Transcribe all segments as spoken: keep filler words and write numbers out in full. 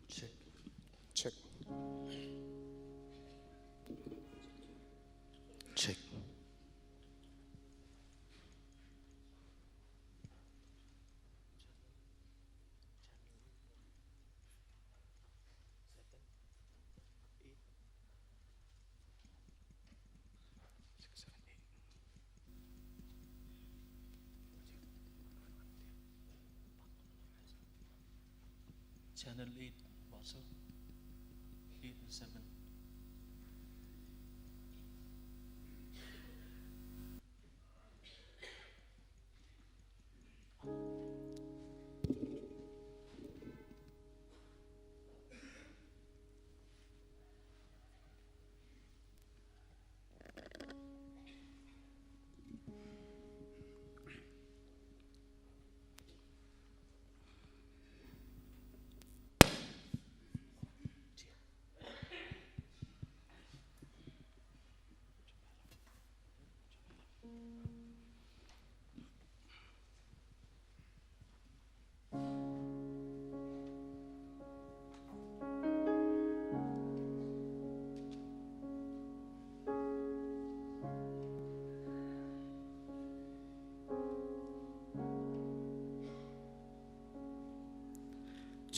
Check. Check. Check. Channel eight, Warsaw. Eight and seven.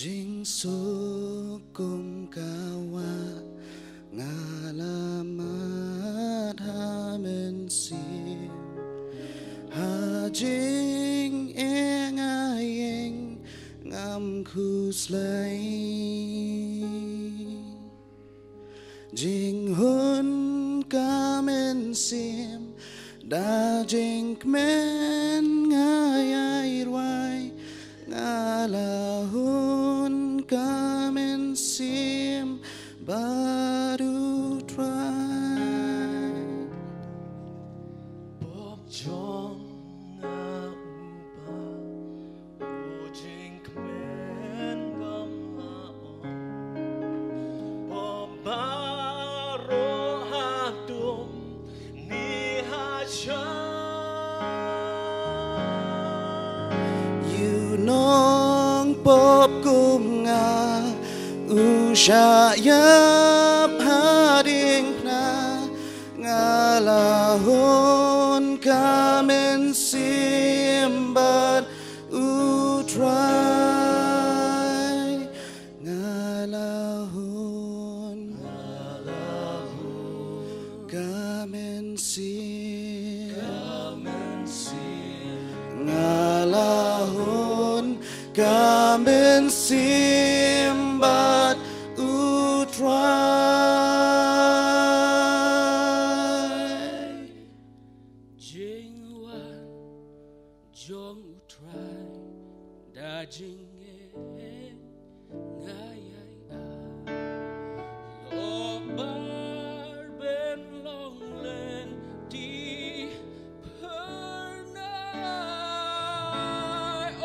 Jingsuk kum ka wah nga la mad ha mynsiem, ha jingeh nga ïeng ngam khuslai. Jinghun ka mynsiem da jingkmen nga ïai rwai, nga la hun ka mynsiem bad U Trai. Pop jong nga uba u jingkmen bym la ong. Pop baroh ha dum ni ha sha. Ïa u nongpop kum nga u shah ïap ha diengphna. Nga la hun ka mynsiem bad U Trai. Nga la hun, nga la hun ka mynsiem, ka mynsiem. Nga la hun ka mynsiem bad U Trai. Jingwan jong U Trai da jingeh nga ïai ai. Lok bar ben long lynti phyrnai. O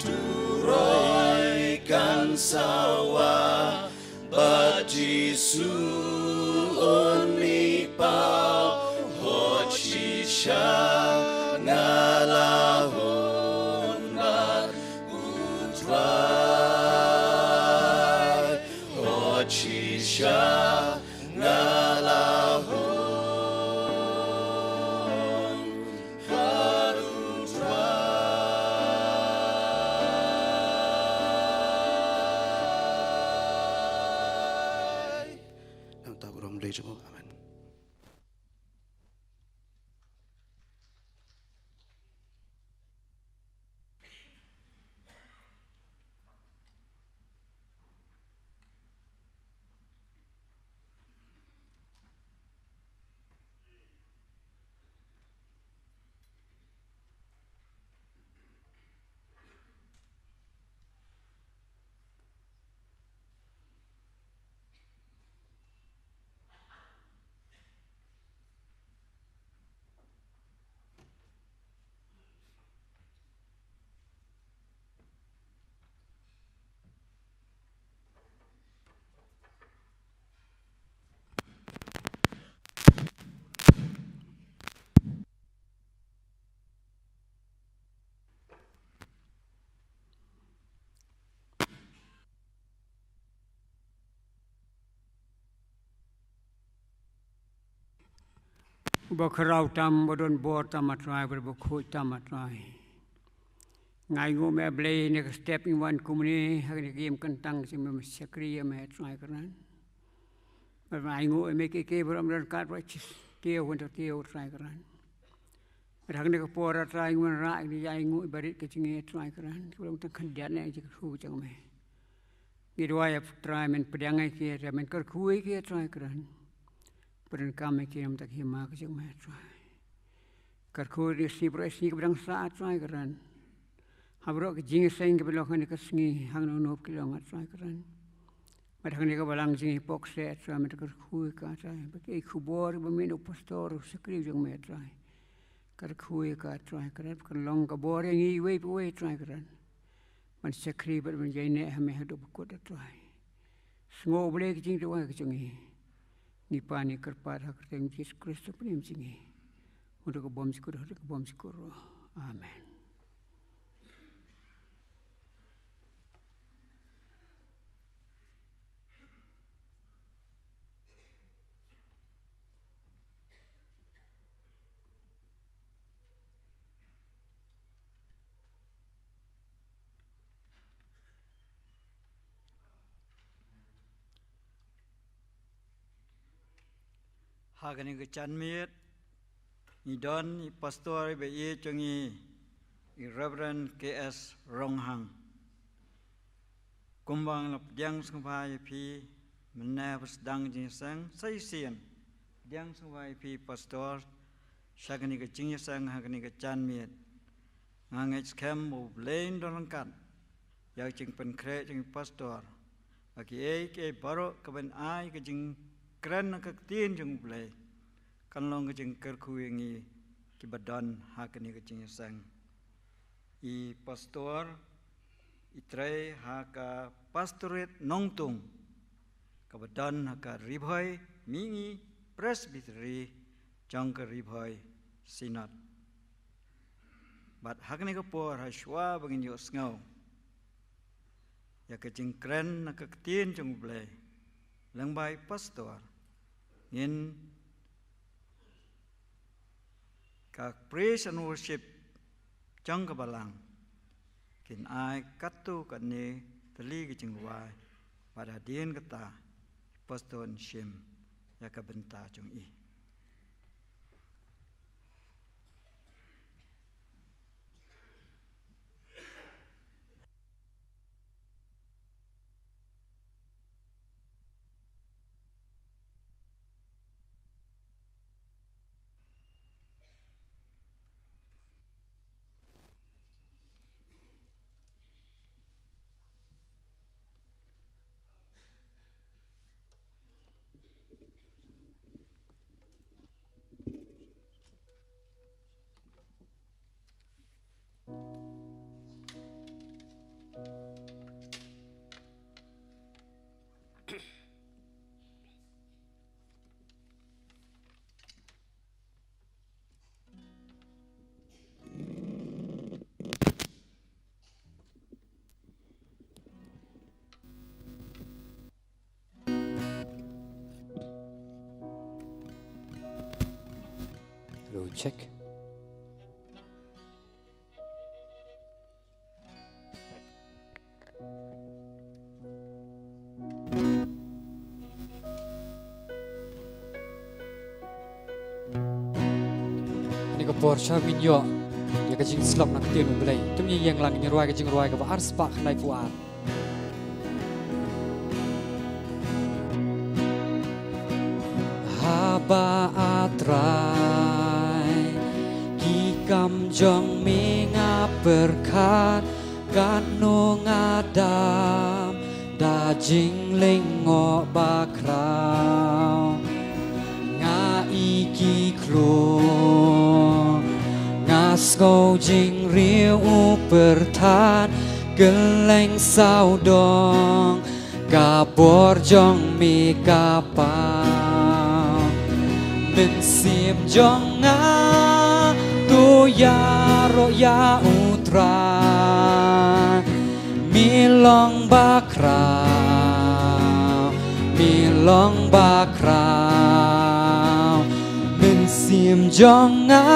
Turoi kan sawa. Bad Jisu un mih paw. Hooid shisha nga la hun bad U Trai. Hooid shisha nga la hun bad U Trai. Nangta burom dei jong u. Amen. Ba khraw tam, ba don bor tam, A Trai, ba bakhuid tam, A Trai. Nga ainguh me, A Blei, na ka step ngi wan kumne ha kane ka ïing kyntang jong me, shakri ïa me, A Trai Kynrad. Ba nga ainguh me, kiei kiei baroh ym don kat, ba shisha wan te, A Trai Kynrad. Bad ha kane ka por, A Trai, ngi wanrah ïa kane ka jingïainguh barit ka jong ngi, A Trai Kynrad, kaba long tang khyndiat na ka jingkyrkhu jong me. Ngi duwai, A Trai, men pdiang ïa ki, men kyrkhu ïa ki, A Trai Kynrad. Pyndonkam ïa ki na ka bynta ka hima ka jong me, A Trai. Kyrkhu ïa ki baroh, ïa ki ba dang sah, A Trai Kynrad. Ha baroh ki jingïaseng kiba long ha kane ka sngi, hangno hangno ba ki long, A Trai Kynrad. Bad ha kane ka balang jong ngi hapoh kseh, A Trai, men kyrkhu ïa ka, A Trai. Bad kiei ki khubor ba mih na u pastor, u shakri jong me, A Trai. Kyrkhu ïa ka, A Trai Kynrad, kan long ka bor ïa ngi iwei pa iwei, A Trai Kynrad. Ban shakri bad ban ïaineh ha me haduh ba kut, A Trai. Sngew, A Blei, ka jingduwai ka jong ngi. Ngi pan ngi kyrpad ha ka kyrteng Jisu Khrist, U Khun jong ngi. Haduh ka bymjukut, haduh ka bymjukut ruh. Amen. Ha kane ka janmiet ngi don i pastor iba ïeit jong ngi, i Reverend K S Ronghang. Kumba nga la pdiang sngewbha ïa phi mynne ba sdang jingïaseng, sa shisien pdiang sngewbha ïa phi pastor sha kane ka jingïaseng ha kane ka janmiet. Nga ngeit skhem ba U Blei un don ryngkat ïa ka jingpynkhreh jong i pastor, ba kiei kiei baroh kiban ai ka jingkren ha ka ktien jong U Blei kan long ka jingkyrkhu ïa ngi kiba don ha kane ka jingïaseng. I pastor i trei ha ka pastorate Nongtung, kaba don ha ka Ri Bhoi Mihngi Presbytery jong ka Ri Bhoi Synod. Bad ha kane ka por, ha shuwa ba ngin ïohsngew ïa ka jingkren na ka ktien jong U Blei lyngba i pastor, ngin, ka praise and worship jong ka balang, kin ai katto katne tylli ki jingrwai, bad hadien kata i pastor un shim ïa ka bynta jong i. Hello, check. Kane ka por shwa ngin ïoh ïa ka jingslap na ka ktien U Blei. To ngin ïeng lang, ngin rwai ka jingrwai kaba arspah khyndai phew ar. Haba, A Trai, ki kam jong me nga pyrkhat, katno nga dam da jinglyngngoh bakhraw. Nga i ki khlur, nga sngew jingriew u pyrthat, kylleng sawdong ka bor jong me ka paw. Mynsiem jong nga to ïaroh ïa U Trai. Me long bakhraw, me long bakhraw. Mynsiem Mynsiem jong nga,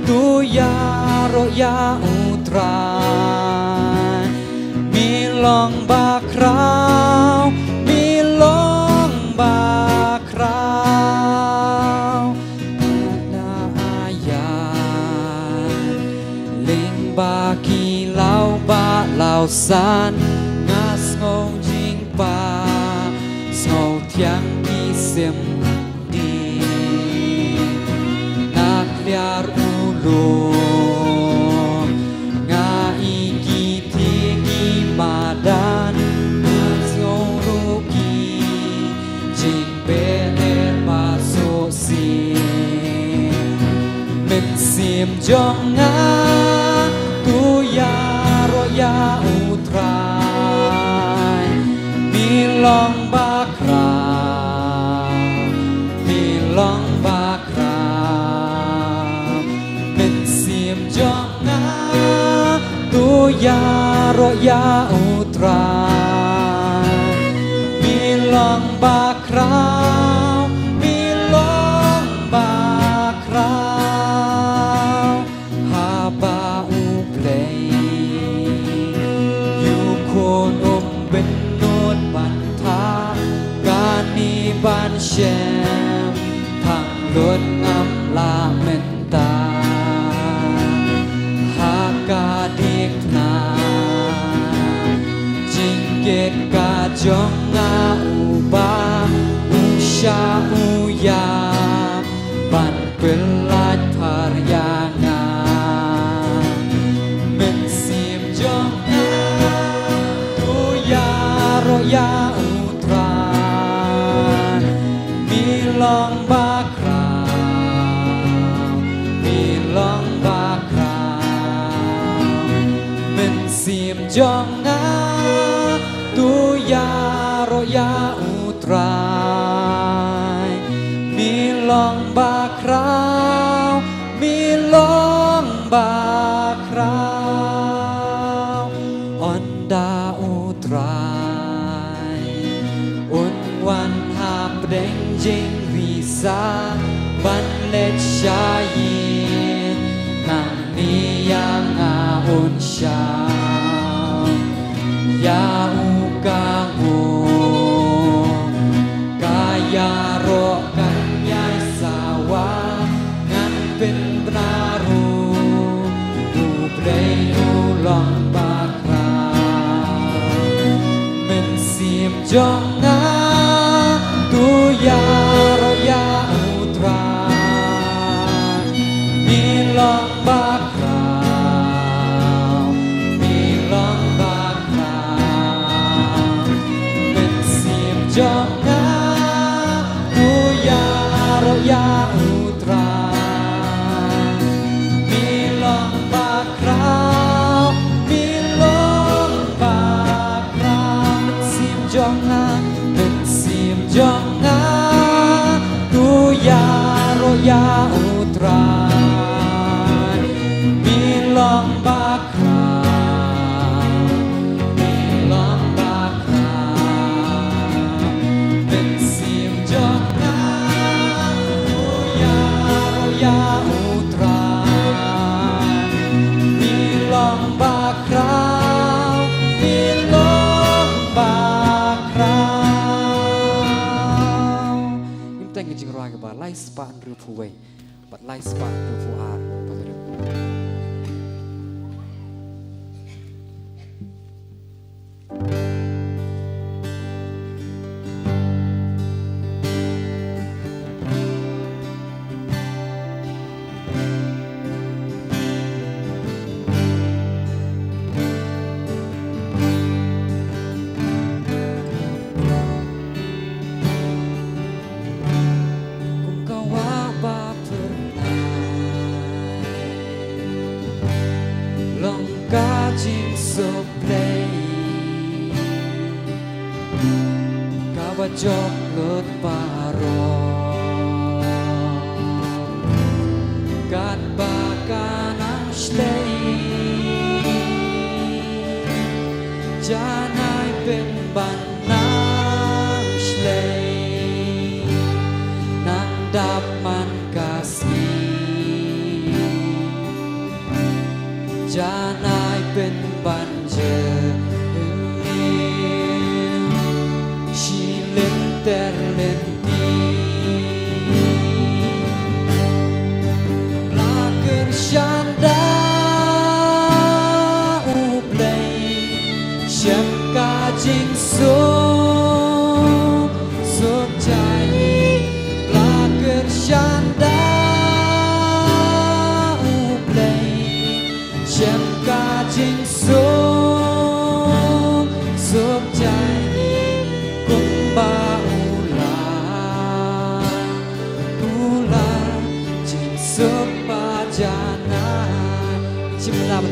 to ïaroh ïa U Trai. Mi long bakhraw, mi long bakhraw. Haba ïa lyngba ki law bah law san, nga sngew jingpang, sngew thiang ki sim dih. Nga khliar u lum, nga ïeit ki thik ki madan, nga sngew ruh ki jingpyrshah ba suk sih. Mynsiem jong nga, to ïaroh ïa U Trai. Mi long bakhraw, mi long bakhraw. Mynsiem jong nga, to ïaroh ïa U Trai. Mi long bakhraw, mi long bakhraw. Haba U Blei ïoh khun um bynnud ban thah, kane ban shem phang lut ngam lah mynta. Ha ka diengphna jingkit ka jong nga, uba u shah u ïam ban pyllait phar ïa nga. Mynsiem jong nga, to ïaroh ïa U Trai. Mi long bakhraw, mi long bakhraw. Mynsiem jong nga, to ïaroh ïa U Trai. Mi long bakhraw, mi long bakhraw. Ynda U Trai un wan hapdeng jingïasam ban leit sha ïing, nangne ïa nga un shah ïa u kangkung. Ka ïaroh kan ïai sawa, ngan pynbna ruh, U Blei u long bakhraw. Mynsiem jong nga, to ïaroh ïa U Trai. Mi long bakhraw, mi long bakhraw. Mynsiem jong nga, to ïaroh ïa U Trai. Mi long bakhraw, mi long bakhraw. Mynsiem jong nga, mynsiem jong nga, to ïaroh ïa U Trai. Mi long bakhraw, mi long bakhraw. Mynsiem jong nga, to ïaroh ïa U Trai. Mi long bakhraw, mi long bakhraw. Ngim teng ka jingrwai kaba lai spah hynriewphew wei bad lai spah hynriewphew ar. Ba ka dei. Kum ka wah ba phyrnai, long ka jingsuk Blei kaba jop lut baroh. Katba ka nang shlei, janai pynban nang shlei, nang dap man ka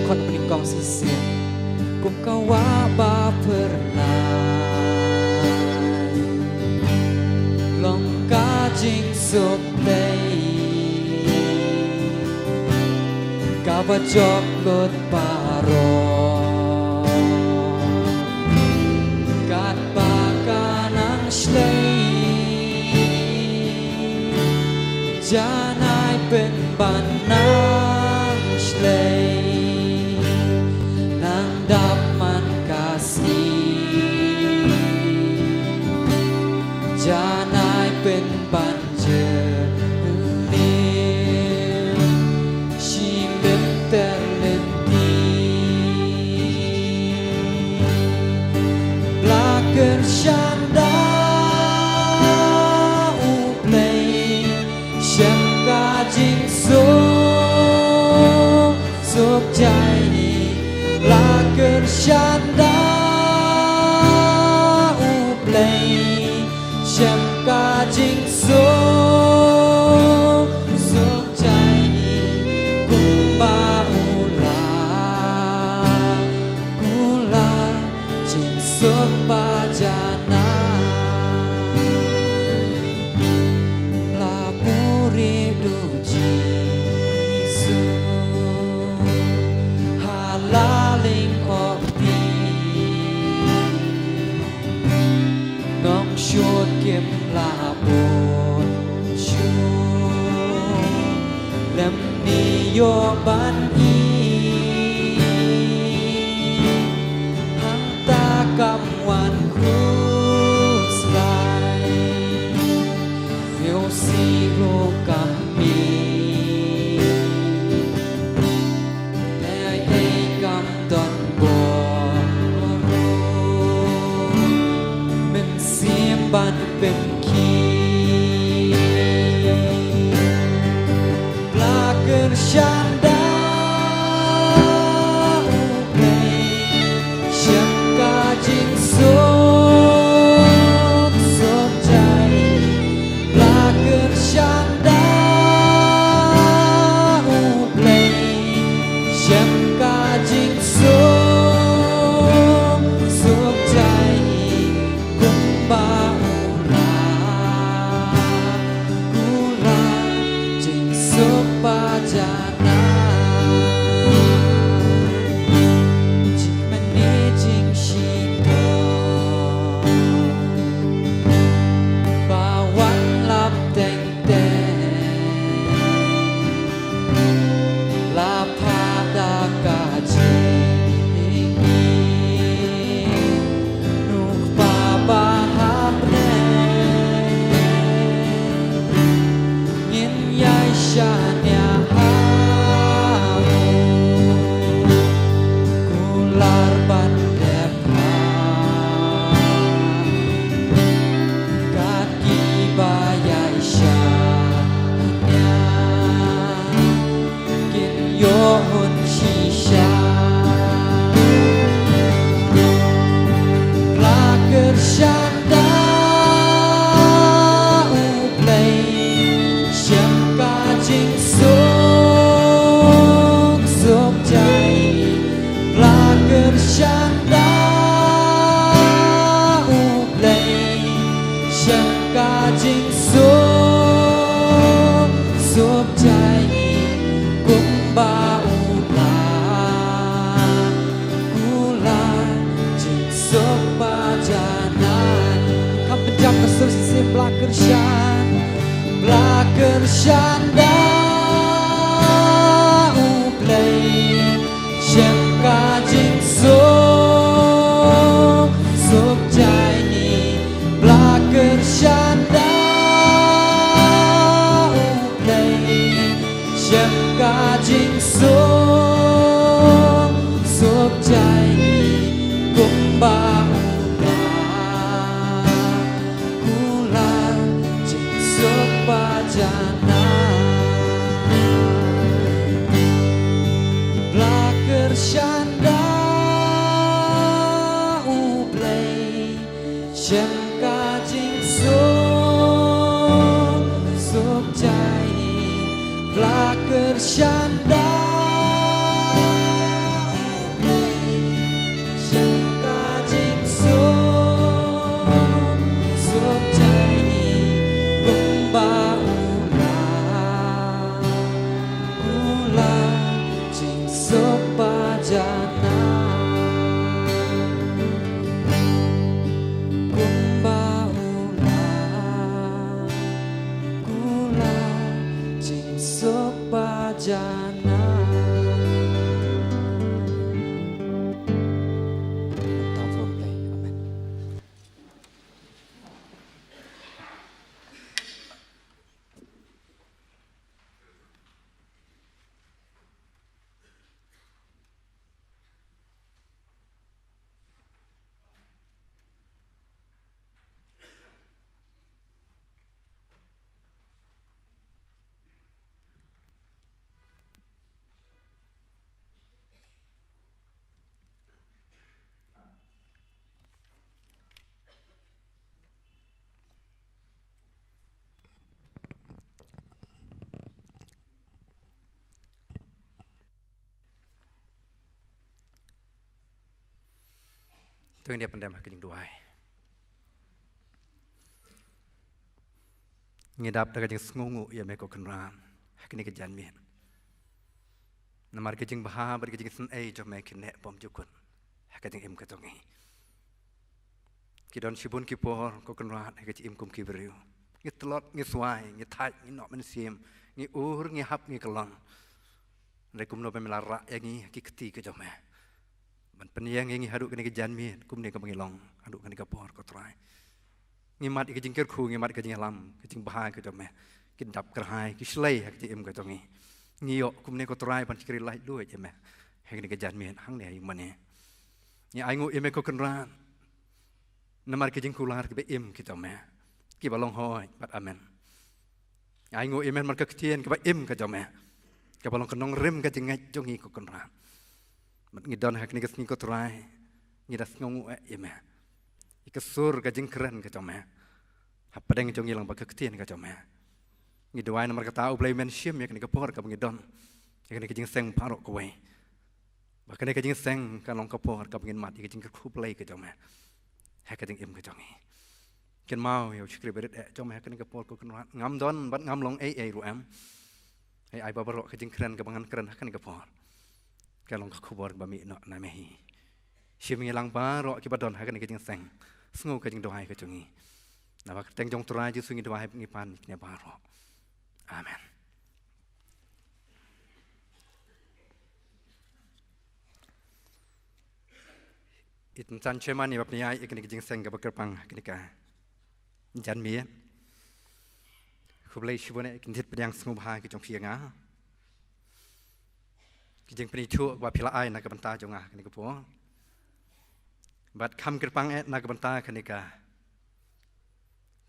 Khot banyngkong shisien. Kum ka wah ba pyrnai long ka jingsuk Blei, kaba jop lut baroh katba ka nang shlei. Janai pynban nang shlei, nang dap man ka sngi. Janai pynban jylliew shi lynter lynti. Bla kyrshan da U Blei shem ka jingsuk suk jai. Bla kyrshan da U Blei shem ka jingsuk suk jai. Kumba u la kular jingsuk ba janai. La buhrieh da U Jisu ha la lyngkhuh phi. Nongshun kim lah bun shuh lymne ïoh ban ïeit. Hangta kam wan khuslai, ïohsngew ruh kam mih. Lei ei kam don bor ruh, mynsiem ban pynkhih. Bla kyrshan da U Blei shem ka jingsuk suk jai. Bla kyrshan da U Blei shem ka jingsuk suk jai. Kumba u la kular jingsuk ba janai. Jingmane jingshitom ba wan lap teng teng. La phah da ka jingim, u Kpa ba ha bneng. Ngin ïai shaniah ha u, kular ban dep ha kat kiba ïai shaniah. Kin ïoh hun shisha. Bla kyrshan da U Blei shem ka jingsuk suk jai. Bla kyrshan da U Blei shem ka jingsuk suk jai. Kumba u la kular jingsuk ba janai. Kham pynjam ka sur shisien. Bla kyrshan, bla kyrshan da U Blei shem ka jingsuk suk jai. Bla kyrshan da U Blei shem ka jingsuk suk jai. Kumba u la kular jingsuk ba janai. Bla kyrshan da U Blei shem ka jingsuk suk jai. Bla kyrshan da To ngin ïa pyndem ha ka jingduwai. Ngi dap da ka jingsngewnguh ïa me ko Kynrad ha kane ka janmiet. Namar ka jingbha bad ka jingsngewsih jong me ki neh bymjukut ha ka jingim ka jong ngi. Ki don shibun ki por ko Kynrad ha ka jingim kum ki briew. Ngi tlot, ngi swai, ngi thait, ngi noh mynsiem, ngi ur, ngi hap, ngi kyllon. Hynrei kumno ba me la rah ïa ngi ha ki kti ka jong me ban pynïeng ïa ngi haduh kane ka janmiet, kumne kaba ngi long haduh kane ka por ko Trai. Ngi mad ïa ka jingkyrkhu, ngi mad ïa ka jingïalam, ka jingbha ka jong me. Ki dap kyrhai, ki shlei ha ka jingim ka jong ngi. Ngi ïoh kumne ko Trai ban shakri laitluid ïa me ha kane ka janmiet hangne ha ïing mane. Ngi ainguh ïa me ko Kynrad namar ki jingkular kiba im ki jong me, kiba long hooid bad amen. Ainguh ïa me namar ka ktien kaba im ka jong me, kaba long ka nongrim ka jingngeit jong ngi ko Kynrad. Bad ngi don ha kane ka sngi ko Trai, ngi da sngewnguh eh ïa me, ïa ka sur ka jingkren ka jong me hapdeng jong ngi lang bad ka ktien ka jong me. Ngi duwai namar kata U Blei men shim ïa kane ka por kaba ngi don, ïa kane ka jingseng baroh kawei. Ba kane ka jingseng kan long ka por kaba ngin mad ïa ka jingkyrkhu Blei ka jong me ha ka jingim ka jong ngi. Kynmaw ïa u shakri barit eh jong me ha kane ka por ko Kynrad. Ngam don bad ngam long ei ei ruh em. Hei, ai ba baroh ka jingkren kaba ngan kren ha kane ka por kan long ka khubor ba mih noh na me hi. Shim ïa ngi lang baroh kiba don ha kane ka jingseng. Sngew ka jingduwai ka jong ngi. Naba kyrteng jong Trai Jisu ngi duwai, ngi pan ïa kine baroh. Amen. It ntan cheman ïa bapni ai ïa kane ka jingseng kaba kyrpang ha kane ka janmiet. Khublei shibun ïa ki khyndiat pdiang sngewbha ki jong phi ïa nga. Ki jingpynithuh kaba phi la ai na ka bynta jong nga ha kane ka por. Bad kham kyrpang eh na ka bynta kane ka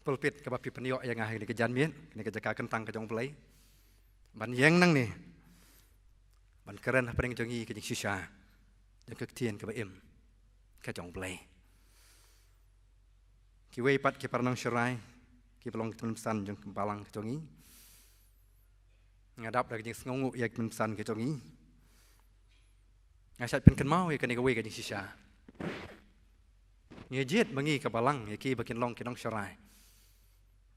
pulpit kaba phi pynïoh ïa nga ha kane ka janmiet, kane ka jaka kyntang ka jong U Blei. Ban ïeng nangne ban kren hapdeng jong ngi ka jingshisha jong ka ktien kaba im ka jong U Blei. Kiwei pat ki para nongsharai kiba long ki tymmen basan jong ka balang ka jong ngi. Nga dap da ka jingsngewnguh ïa ki tymmen basan ka jong ngi. Nga shait pynkynmaw ïa kane kawei ka jingshisha. Ngi jied ma ngi ka balang ïa ki ba kin long ki nongsharai.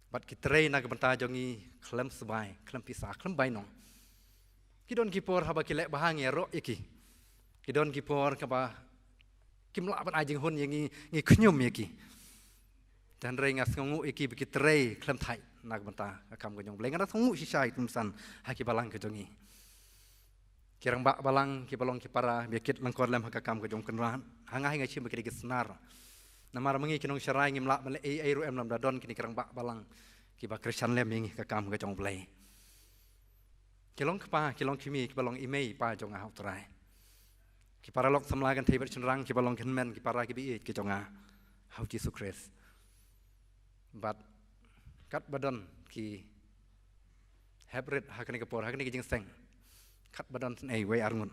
Bad ki trei na ka bynta jong ngi khlem sbai, khlem pisa, khlem bainong. Ki don ki por haba ki leh bha ngi ïaroh ïa ki. Ki don ki por kaba kim lah ban ai jinghun ïa ngi, ngi khñium ïa ki. Te hynrei nga sngewnguh ïa ki ba ki trei khlem thait na ka bynta ka kam ka jong U Blei. Nga da sngewnguh shisha ïa ki tymmen basan ha ki balang ka jong ngi. Ki rangbah balang kiba long ki para ba ïakit lyngkor lem ha ka kam ka jong U Kynrad. Ha nga hi nga shim ba ki dei ki snar. Namar ma ngi ki nongsharai ngim lah ban leh ei ei ruh em lymda don kine ki rangbah balang kiba kyrshan lem ïa ngi ha ka kam ka jong U Blei. Ki long kpa, ki long kmie, kiba long i mei i pa jong nga ha U Trai. Ki paralok samla kynthei bad shynrang kiba long ki hynmen ki para kiba ïeit ki jong nga ha U Jisu Khrist. Bad katba don ki hep rit ha kane ka por, ha kane ka jingseng, katba don tang ei wei ar ngut.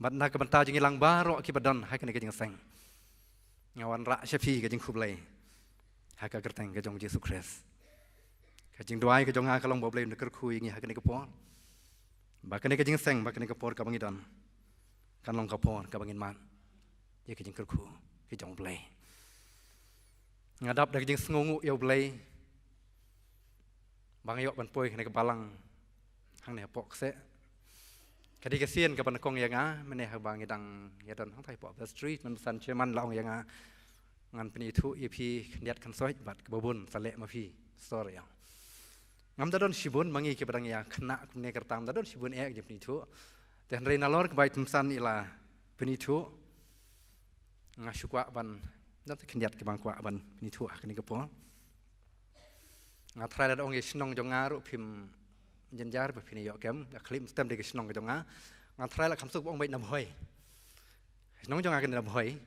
Bad na ka bynta jong ngi lang baroh kiba don ha kane ka jingseng, nga wanrah sha phi ka jingkhublei ha ka kyrteng ka jong U Jisu Khrist. Ka jingduwai ka jong nga ka long ba U Blei un kyrkhu ïa ngi ha kane ka por, ba kane ka jingseng, ba kane ka por kaba ngi don kan long ka por kaba ngin mad ïa ka jingkyrkhu ka jong U Blei. Nga dap da ka jingsngewnguh ïa U Blei ba nga ïoh ban poi ha kane ka balang hangne hapoh kseh. Ka dei ka sien kaba nyngkong ïa nga, mynne haba ngi dang ïadon hangtai hapoh vestry, tymmen basan chairman la ong ïa nga, ngan pynithuh ïa phi khyndiat kynsoit bad kaba bun sa leh ma phi sor ïa. Ngam da don shibun ma ngi kiba dang ïa khynnah kumne, kata ngam da don shibun eh ka jingpynithuh. Te hynrei nalor kaba i tymmen basan i la pynithuh, nga shu kwah ban, don te khyndiat kiba nga kwah ban pynithuh ha kane ka por. Nga tharai lada ong ïa shnong jong nga ruh phim jynjar ba phin ïoh kem, ka khlem stem dei ka shnong ka jong nga. Nga tharai la kham suk ba ong beit na Bhoi. Shnong jong nga ka dei na Bhoi.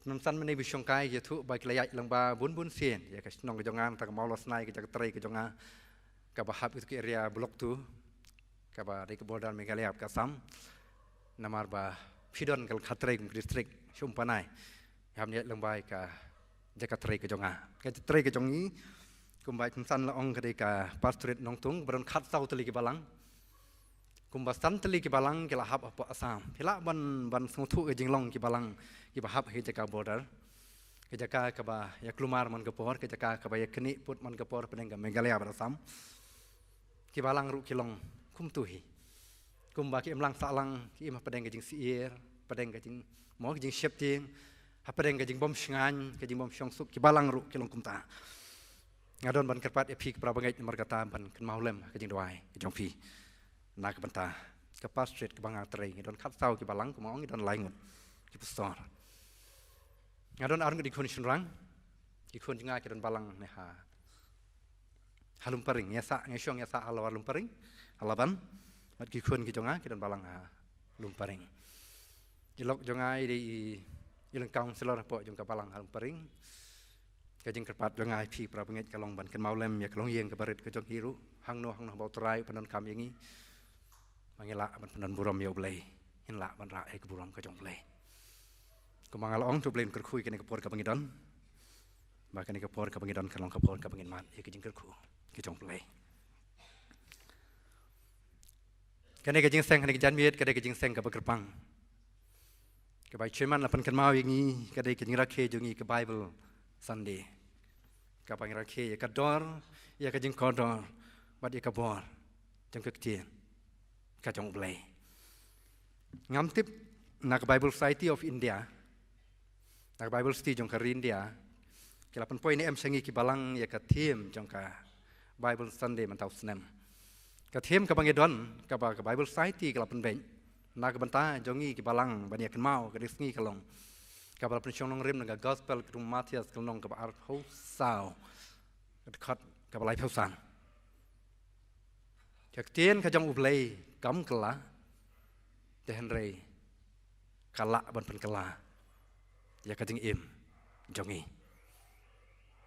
Tymmen basan mynne ba shongkai ïathuh ba ki la ïaid lyngba bun bun sien ïa ka shnong ka jong nga, nangta ka Mawlasnai, ka jaka trei ka jong nga kaba hap ïa ka area Block two, kaba dei ka border Meghalaya bad ka Assam. Namar ba phi don ka lyngkha trei kum ka district sha Umpanai, ngi hap ïaid lyngba ïa ka jaka trei ka jong nga. Ka trei ka jong ngi, kumba i tymmen basan la ong, ka dei ka Pastorate Nongtung, ba don khatsaw tylli ki balang. Kumba san tylli ki balang ki la hap hapoh Assam. Phi lah ban, ban sngewthuh ka jinglong ki balang kiba hap ha ki jaka border. Ka jaka kaba ïa kulmar man ka por, ka jaka kaba ïa knieh put man ka por, hapdeng ka Meghalaya bad Assam. Ki balang ruh ki long kumtu hi. Kumba ki imlang sahlang, ki im hapdeng ka jingsyier, hapdeng ka jing, mo, ka jingsheptieng, hapdeng ka jingbym shngaiñ, ka jingbym shong suk, ki balang ruh ki long kumta. Nga don ban kyrpad ïa phi ki para bangeit namar kata ban kynmaw lem ka jingduwai ka jong phi na ka bynta ka pastorate kaba nga trei. Ngi don khatsaw ki balang, kumba ong ngi don lai ngut ki pastor. Nga don ar ngut ki khun shynrang, ki khun jong nga ki don balang ne ha, ha Lumparing. Nga sah, nga shong, nga sah ha Lower Lumparing, ha Laban. Bad ki khun ki jong nga ki don balang ha Lumparing. I lok jong nga i dei i, i lyngkong councillor hapoh jong ka balang ha Lumparing. Ka jingkyrpad jong nga ïa phi para bangeit ka long ban kynmaw lem ïa ka longïing kaba rit ka jong hi ruh. Hangno hangno ba U Trai u pyndonkam ïa ngi, ma ngi lah ban pyndon burom ïa U Blei, ngin lah ban rah ïa ka burom ka jong U Blei. Kumba nga la ong, to U Blei un kyrkhu ïa kane ka por kaba ngi don, ba kane ka por kaba ngi don kan long ka por kaba ngin mad ïa ka jingkyrkhu ka jong U Blei. Kane ka jingseng, kane ka janmiet, kane ka jingseng kaba kyrpang, kaba i chairman la pynkynmaw ïa ngi, ka dei ka jingrakhe jong ngi ka Bible Sunday, kaba ngi rakhe ïa ka dor, ïa ka jingkordor bad ïa ka bor jong ka ktien ka jong U Blei. Ngam tip na ka Bible Society of India, na ka Bible Society jong ka ri India, ki la pynpoi ne em sha ngi ki balang ïa ka theme jong ka Bible Sunday mynta u snem. Ka theme kaba ngi don, kaba ka Bible Society ka la pynbeit na ka bynta jong ngi ki balang ban ïa kynmaw ka dei sngi ka long kaba la pynshong nongrim na ka Gospel katkum u Mathaios ka lynnong kaba arphew saw, ka dkhot kaba laiphew san. Ka ktien ka jong U Blei kam kylla, te hynrei ka lah ban pynkylla ïa ka jingim jong ngi.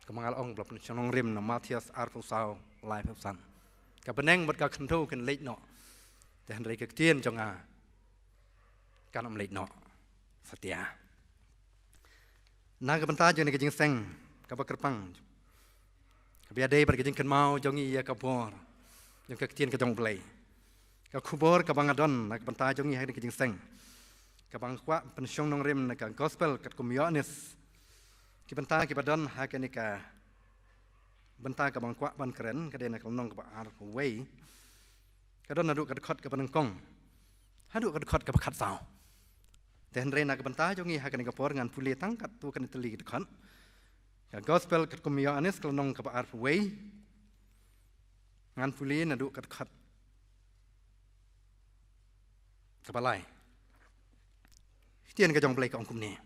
Kumba nga la ong, ba la pynshong nongrim na Mathaios arphew saw, laiphew san. Ka bneng bad ka khyndew kin leit noh, te hynrei ka ktien jong nga kan ym leit noh satia. Na ka bynta jong kane ka jingseng kaba kyrpang, kaba ïadei bad ka jingkynmaw jong ngi ïa ka bor jong ka ktien ka jong U Blei, ka khubor kaba nga don na ka bynta jong ngi ha kane ka jingseng, kaba nga kwah pynshong nongrim na ka Gospel katkum u Ïoannis. Ki bynta kiba don ha kane ka bynta kaba nga kwah ban kren ka dei na ka lynnong kaba arphew wei, ka don naduh ka dkhot kaba nyngkong haduh ka dkhot kaba khatsaw. Te hynrei na ka bynta jong ngi ha kane ka por ngan pule tang katto katne tylli ki dkhot. Ka Gospel katkum u Ïoannis ka lynnong kaba arphew wei, ngan pule naduh ka dkhot kaba lai. Ktien ka jong U Blei ka ong kumne: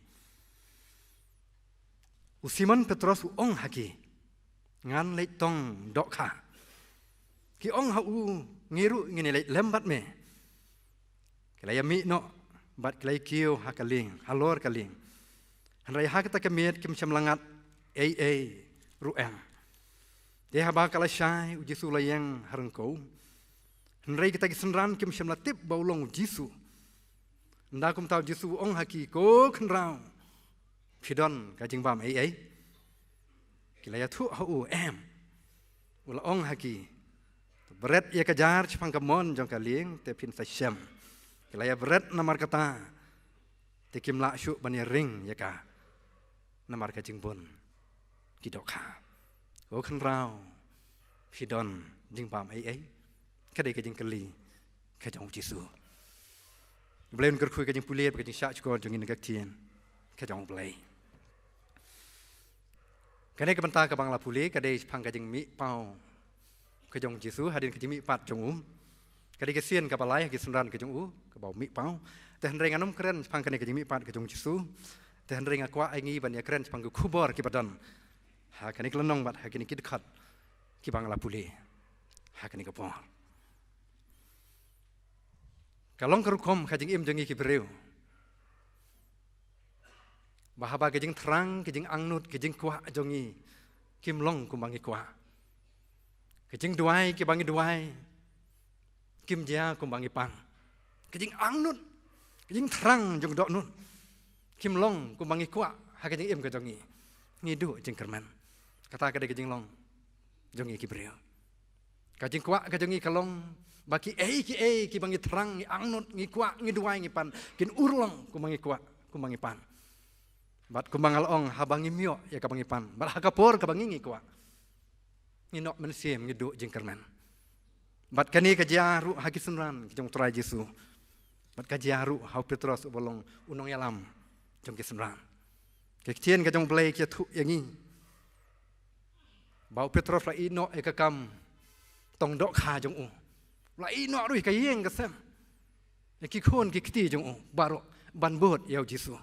U Simon Petros u ong ha ki, ngan leit tong dohkha. Ki ong ha u, ngi ruh ngin ïa leit lem bad me. Ki la ïa mih noh bad ki la ïa kiew ha ka lieng, halor ka lieng. Hynrei ha kata ka miet kim shym la ngat ei ei ruh em. Te haba ka la shai, U Jisu la ïeng ha ryngkew. Hynrei kita ki synran kim shym la tip ba u long U Jisu. Ynda kumta U Jisu u ong ha ki, ko khynraw, phi don ka jingbam ei ei? Ki la ïathuh ha u, em. U la ong ha ki, bret ïa ka jar shaphang ka mon jong ka lieng, te phin sa shem. Ki la ïa bret namar kata, te kim lah shuh ban ïa ring ïa ka namar ka jingbun ki dohkha. Ko khynraw, phi don jingbam ei ei? Ka dei ka jingkylli ka jong U Jisu. U Blei un kyrkhu ïa ka jingpule bad ka jingshahshkor jong ngi na ka ktien ka jong U Blei. Kane ka bynta kaba nga la pule ka dei shaphang ka jingmihpaw ka jong U Jisu, hadien ka jingmihpat jong u. Ka dei ka sien kaba lai ha ki synran ka jong u, kaba u mihpaw. Te hynrei ngan ym kren shaphang kane ka jingmihpat ka jong U Jisu. Te hynrei nga kwah ïa ngi ban ïa kren shaphang ka khubor kiba don ha kane ka lynnong bad ha kine ki dkhot kiba nga la pule ha kane ka por. Ka long ka rukom ka jingim jong ngi ki briew, ba haba ka jingthrang, ka jingangnud, ka jingkwah jong ngi kim long kumba ngi kwah, ka jingduwai kiba ngi duwai kim jia kumba ngi pang, ka jingangnud, ka jingthrang jong dohnud kim long kumba ngi kwah ha ka jingim ka jong ngi, ngi duh jingkyrmen. Kata ka dei ka jinglong jong ngi ki briew. Ka jingkwah ka jong ngi ka long Ba kiei kiei kiba ngi thrang, ngi angnud, ngi kwah, ngi duwai, ngi pan, kin urlong kumba ngi kwah, kumba ngi pan. Bad kumba nga la ong, haba ngim ïoh ïa kaba ngi pan, bad ha ka por kaba ngi, ngi kwah, ngi noh mynsiem, ngi duh jingkyrmen. Bad kane ka jia ruh ha ki synran ki jong u Trai Jisu. Bad ka jia ruh ha u Petros uba long u nongïalam jong ki synran. Ki ktien ka jong u Blei ki ïathuh ïa ngi ba u Petros la ïehnoh ïa ka kam tong dohkha jong u. La ïehnoh ruh ïa ka ïing ka sem, ïa ki khun ki kti jong u baroh, ban bud ïa u Jisu.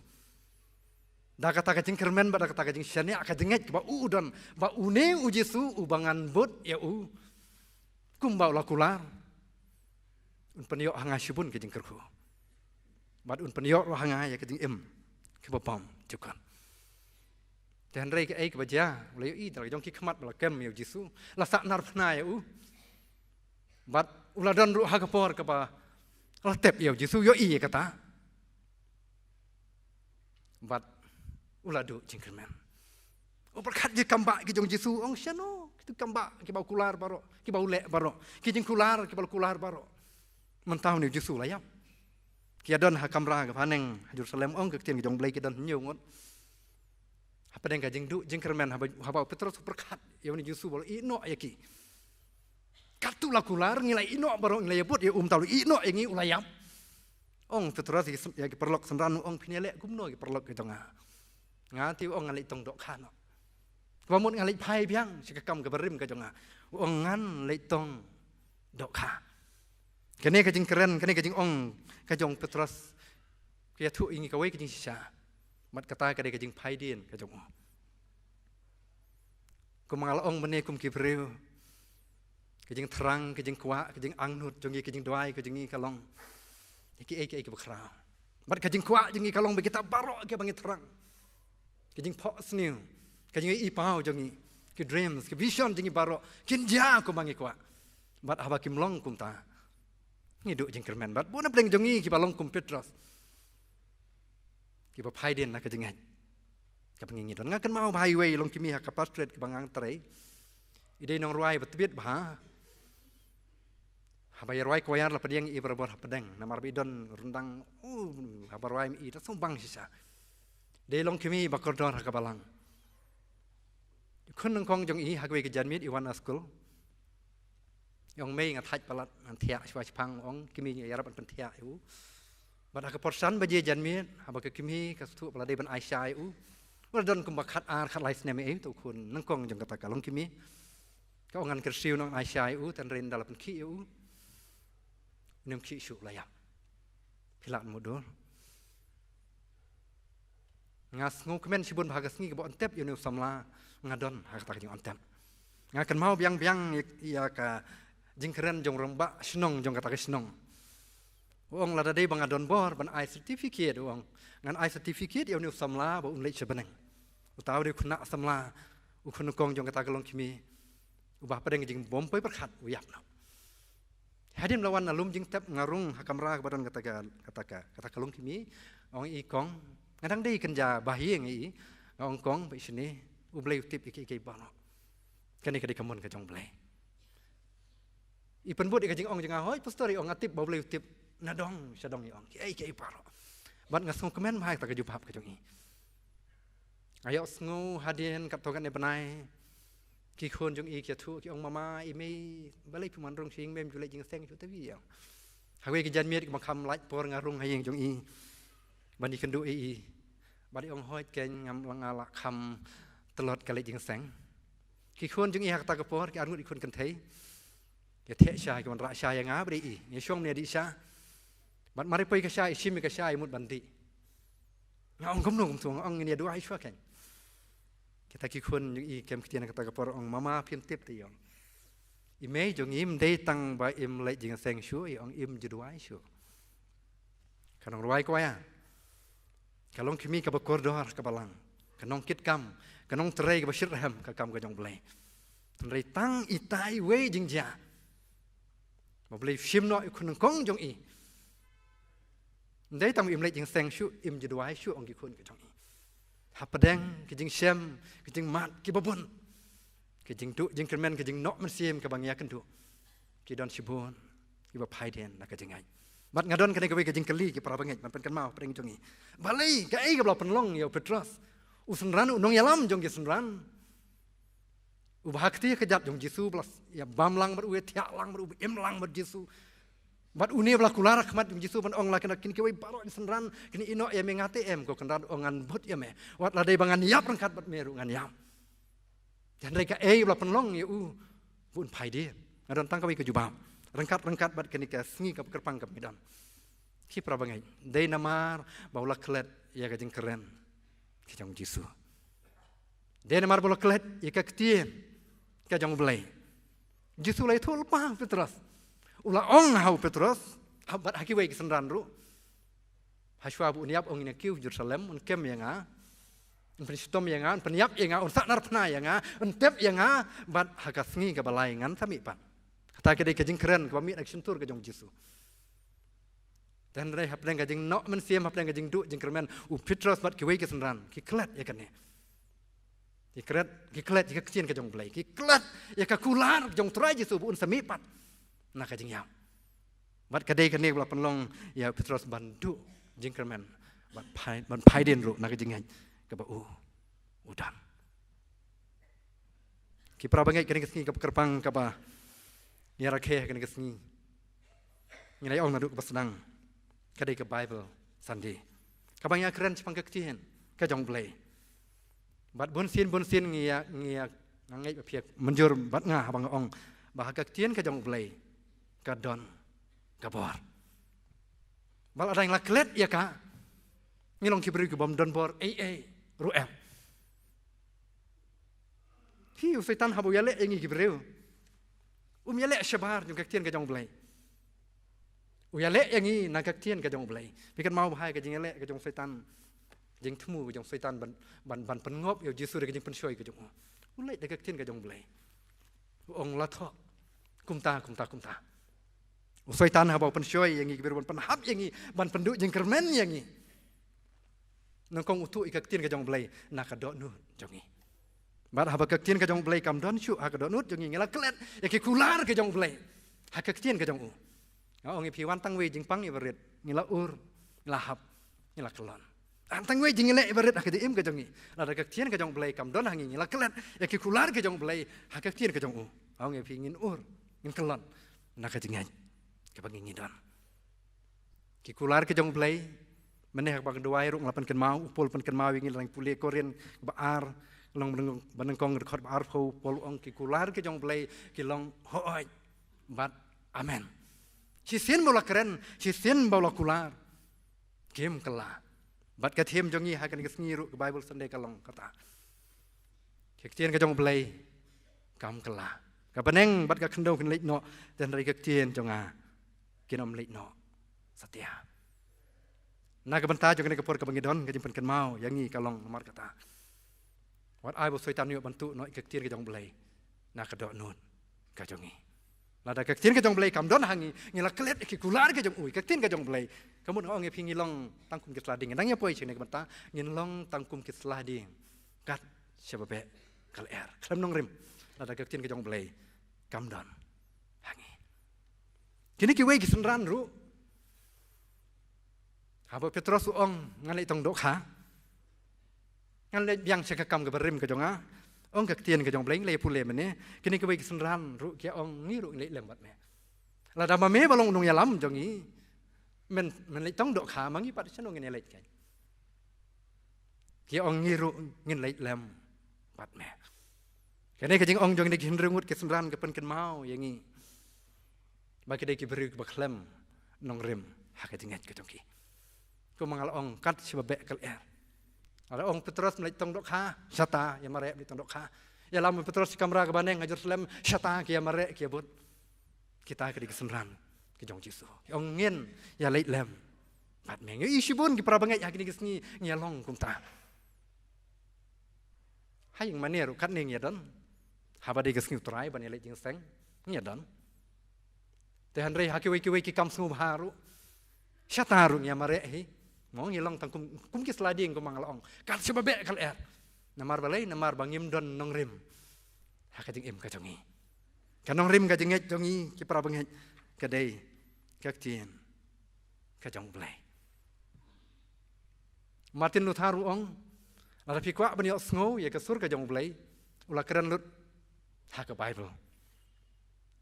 Da kata ka jingkyrmen bad da kata ka jingshaniah, ka jingngeit kaba u u don ba une u Jisu uba ngan bud ïa u kumba u la kular, un pynïoh ha nga shibun ka jingkyrkhu. Bad un pynïoh ruh ha nga ïa ka jingim kaba bymjukut. Te hynrei kaei kaba jia, u la ïohi da la jong ki khmat ba la kem ïa u Jisu, la sahnarphna ïa u. Bad u la don ruh ha ka por kaba la tep ïa u Jisu, ïohi ïa kata. Bad u la duh jingkyrmen. U pyrkhat ïa ki kam bah ki jong u Jisu, ong shano kito ki kam bah kiba u kular baroh, kiba u leh baroh, ki jingkular kiba la kular baroh. Mynta une u Jisu la ïap. Ki ïa don ha kamra kaba haneng ha Jerusalem, ong ka ktien ka jong u Blei, ki don hynñiew ngut. Hapdeng ka jingduh jingkyrmen, haba, haba u Petros u pyrkhat ïa une u Jisu ba u la ïehnoh ïa ki. Katto la kular, ngi la ïehnoh baroh, ngi la ïabud ïa u, mynta u la ïehnoh ïa ngi, u la ïap. Ong u Petros ïa ki, ïa ki paralok synran, u ong, phin ïaleh kumno ki paralok ki jong nga? Nga te, u ong, ngan leit tong dohkha noh. Kaba mut ngan leit phai biang sha ka kam kaba rim ka jong nga. U ong, ngan leit tong dohkha. Kane ka jingkren, kane ka jingong ka jong u Petros ka ïathuh ïa ngi kawei ka jingshisha. Bad kata ka dei ka jingphai dien ka jong u. Kumba nga la ong mynne, kum ki briew, ka jingthrang, ka jingkwah, ka jingangnud jong ngi, ka jingduwai ka jong ngi ka long ïa kiei kiei kiba khraw. Bad ka jingkwah jong ngi ka long ba kita baroh kiba ngi thrang, ka jingphohsniew, ka jingïohi paw jong ngi, ki dreams, ki vision jong ngi baroh kin jia kumba ngi kwah. Bad haba kim long kumta, ngi duh jingkyrmen. Bad bun na pdeng jong ngi kiba long kum u Petros, kiba phai dien na ka jingngeit kaba ngi, ngi don. Nga kynmaw ba ha iwei i longkmie ha ka pastorate kaba nga trei, i dei nongrwai ba tbit bha. Haba ïa rwai choir la pdiang ïa i barabor hapdeng, namar ba i don ryndang, uh, haba rwai ma i da sngewbang shisha. Dei longkmie ba kordor ha ka balang. I khun nyngkong jong i ha kawei ka janmiet i wan na skul, i ong, mei, nga thait palat, ngan thiah shuwa shipang. U ong, kmie, ïarap ban pynthiah ïa u. Bad ha ka por san baje janmiet, haba ka kmie ka sngewthuh ba la dei ban ai sha ïa u, u la don kumba khat ar khat lai snem ïa u, uta u khun nyngkong jong kata ka longkmie. Ka ong, ngan kyrsiew noh, ngan ai sha ïa u, tang hynrei ynda la pynkhih ïa u, unym khih shuh, u la ïap. Phi lah mutdur. Nga sngewkmen shibun ba ha ka sngi kaba yn tep ïa une u samla, nga don ha kata ka jingtep. Nga kynmaw biang biang ïa, ïa ka jingkren jong u rangbah shnong jong kata ka shnong. U ong, lada dei ba nga don bor ban ai certificate, u ong, ngan ai certificate ïa une u samla ba un leit sha bneng. Uta u dei u khynnah samla, u khun nyngkong jong kata ka longkmie, uba hapdeng ka jingbym poi pyrkhat u ïap noh. Hadien ba la wan na lum jingtep, nga rung ha kamra kaba don kata ka, kata ka, kata ka longkmie. Ong i, kong, nga dang dei kynja ba ïing ïa i. Nga ong, kong, ba i shane, U Blei u tip ïa kiei kiei baroh. Kane ka dei ka mon ka jong U Blei. I pynbud ïa ka jingong jong nga, hooid pastor, i ong, nga tip ba U Blei u tip nadong shadong, i ong, kiei kiei baroh. Bad nga sngewkmen bha ïa kata ka jubab ka jong i. Nga ïohsngew hadien katto katne bnai, ki khun jong i ki ïathuh, ki ong, mama, i mei, balei phim wan rung sha ïing, mem ju leit jingïaseng shuh te, i ong. Ha kawei ka janmiet kaba kham lait por nga rung ha ïing jong i ban ïakynduh ïa i. Bad i ong, hooid keiñ, ngam, nga lah kham tlot ka leit jingïaseng. Ki khun jong i ha kata ka por, ki arngut ki khun kynthei, ki theh sha, ki wanrah sha ïa nga, ba dei i, ngi shong ne dih sha. Bad mar i poi ka sha, i shim ïa ka sha, i mut ban dih. Nga ong, kumno kumto? Nga ong, ngin ïa duwai shuwa keiñ. Kita ki khun jong i kem ktien ha kata ka por, ong, mama, phim tip te, i ong. I mei jong i ym dei tang ba im leit jingïaseng shuh, i ong, im ju duwai shuh. Ka nongrwai choir, ka longkmie kaba kordor ha ka balang, ka nongkitkam, ka nongtrei kaba shitrhem ka kam ka jong U Blei. Hynrei tang itai iwei i jingjia ba U Blei u shim noh ïa u khun nyngkong jong i. Ym dei tang im leit jingïaseng shuh, im ju duwai shuh, ong ki khun ki jong i. Hapdeng ki jingshem, ki jingmad kiba bun, ki jingduh jingkyrmen, ki jingnoh mynsiem kaba ngi ïakynduh, ki don shibun Kiba phai dien na ka jingngeit. Bad nga don kane kawei ka jingkylli ki para bangeit, ban pynkynmaw pyrshah jong ngi. Balei, kaei kaba la pynlong ïa u Petros, u synran, u nongïalam jong ki synran, uba ha kti ka jait jong Jisu, ba la ïa bam lang bad u, ïa thiah lang bad u, ba im lang bad Jisu. Bad une ba la kular ha khmat jong Jisu ban ong la kane, kine kiwei baroh ki synran kin ïehnoh ïa me, nga te em, ko Kynrad, ong ngan bud ïa me. Wat la dei ba ngan ïap ryngkat bad me ruh ngan ïap. Te hynrei kaei ba la pynlong ïa u ba un phai dien? Nga don tang kawei ka jubab. Ryngkat, ryngkat bad kane ka sngi kaba kyrpang kaba ngi don, ki para bangeit, dei namar ba u la klet ïa ka jingkren ka jong Jisu. Dei namar ba u la klet ïa ka ktien ka jong U Blei. Jisu u la ïathuh lypa ha u Petros. U la ong ha u Petros, ha, bad ha kiwei ki synran ruh. Hashwa ba un ïap, ong, ngin ïa kiew Jerusalem, un kem ïa nga, un pynshitom ïa nga, un pynïap ïa nga, un sahnarphna ïa nga, un tep ïa nga, bad ha ka sngi kaba lai ngan sa mihpat. Kata ka dei ka jingkren kaba mih na ka shyntur ka jong Jisu. Te hynrei hapdeng ka jingnoh mynsiem, hapdeng ka jingduh jingkyrmen, u Petros bad kiwei ki synran ki klet ïa kane. Ki klet, ki klet ïa ka ktien ka jong U Blei, ki klet ïa ka kular jong U Trai Jisu ba un sa mihpat na ka jingïap. Bad ka dei kane kaba la pynlong ïa u Petros ban duh jingkyrmen, ban phai, ban phai dien ruh na ka jingngeit kaba u, u don. Ki para bangeit, kane ka sngi kaba kyrpang kaba ngi ïa rakhe ha kane ka sngi, ngi la ïa ong naduh kaba sdang, ka dei ka Bible Sunday, kaba ngi ïa kren shaphang ka ktien ka jong U Blei. Bad bunsien, bunsien ngi ïa, ngi ïa, nga ngeit ba phi ïa mynjur bad nga haba nga ong ba ha ka ktien ka jong U Blei ka don ka bor. Ba lada ngi la klet ïa ka, ngi long ki briew kibym don bor ei ei ruh em. Hi, u Soitan haba u ïaleh ïa ngi ki briew, um ïaleh shabar jong ka ktien ka jong U Blei. U ïaleh ïa ngi na ka ktien ka jong U Blei. Phi kynmaw bha ïa ka jingïaleh ka jong u Soitan, jingthmu ka jong u Soitan ban, ban, ban pynngop ïa u Jisu da ka jingpynshoi ka jong u. U leit da ka ktien ka jong U Blei. U ong la thoh kumta, kumta, kumta. U Soitan haba u pynshoi ïa ngi ki briew, ban pynhap ïa ngi, ban pynduh jingkyrmen ïa ngi, nyngkong u tuh ïa ka ktien ka jong U Blei na ka dohnud jong ngi. Bad haba ka ktien ka jong U Blei kam don shuh ha ka dohnud jong ngi, ngi la klet ïa ki kular ka jong U Blei ha ka ktien ka jong u. Nga ong ïa phi, wan tang wei jingpang iba rit, ngi la ur, ngi la hap, ngi la kyllon. Wan tang wei jingïaleh iba rit ha ka jingim ka jong ngi, lada ka ktien ka jong U Blei kam don ha ngi, ngi la klet ïa ki kular ka jong U Blei ha ka ktien ka jong u. Nga ong ïa phi, ngin ur, ngin kyllon na ka jingngeit kaba ngi, ngi don. Ki kular ki jong U Blei, mynne ha kaba nga duwai ruh nga la pynkynmaw, u Paul pynkynmaw ïa ngi, la ngi pule Korinth ba ar, lynnong ba nyngkong, dkhot ba arphew, u Paul u ong ki kular ki jong U Blei ki long hooid bad amen. Shisien ba u la kren, shisien ba u la kular, kim kylla. Bad ka theme jong ngi ha kane ka sngi ruh ka Bible Sunday ka long kata, ka ktien ka jong U Blei kam kylla. Ka bneng bad ka khyndew kin leit noh, te hynrei ka ktien jong nga kin ym leit noh satia. Na ka bynta jong kane ka por kaba ngi don, ka jingpynkynmaw ïa ngi ka long namar kata, wat ai ba u Soitan u ïoh ban tuh noh ïa ka ktien ka jong U Blei na ka dohnud ka jong ngi. Lada ka ktien ka jong U Blei kam don ha ngi, ngi la klet ïa ki kular ka jong u, ïa ka ktien ka jong U Blei, ka mut nga ong ïa phi, ngi long tang kum ki sla dieng. Ngi dang ïa poi sha kane ka bynta, ngin long tang kum ki sla dieng kat shaba beh ka lyer, khlem nongrim, lada ka ktien ka jong U Blei kam don ha ngi. Kine kiwei ki synran ruh, haba u Petros u ong, ngan leit tong dohkha, ngan leit biang sha ka kam kaba rim ka jong nga, ong ka ktien ka jong U Blei, ngi la ïa pule mynne. Kine kiwei ki synran ruh ki ong, ngi ruh ngin leit lem bad me. Lada ma me ba long u nongïalam jong ngi, men, men leit tong dohkha, ma ngi pat shano ngin ïa leit kein? Ki ong, ngi ruh ngin leit lem bad me. Kane ka jingong jong kine ki hynriew ngut ki synran ka pynkynmaw ïa ngi ba ki dei ki briew kiba khlem nongrim ha ka jingngeit ka jong ki. Kumba nga la ong, kat shaba beh ka lyer. Lada ong Petros, men leit tong dohkha, shata, ïa mareh, men leit tong dohkha. Ïalam u Petros sha kamra kaba neng ha Jerusalem, shata, ki ïa mareh, ki ïa bud. Kita ki dei ki synran ki jong U Jisu. Ki ong, ngin ïa leit lem bad me. Ngi ïohi shibun ki para bangeit ha kine ki sngi ngi ïa long kumta. Ha ïing mane ruh katne ngi ïa don. Haba dei ka sngi U Trai ban ïa leit jingïaseng, ngi ïa don. Te hynrei ha kiwei kiwei ki kam sngewbha ruh, shata ruh ngi ïa mareh hi. Mo, ngi long tang kum, kum ki sla dieng kumba nga la ong, kat shaba beh ka lyer. Namar balei? Namar ba ngim don nongrim ha ka jingim ka jong ngi. Ka nongrim ka jingngeit jong ngi, ki para bangeit, ka dei ka ktien ka jong U Blei. Martin Luther u ong, lada phi kwah ban ïohsngew ïa ka sur ka jong U Blei, u la kren lut ha ka Bible.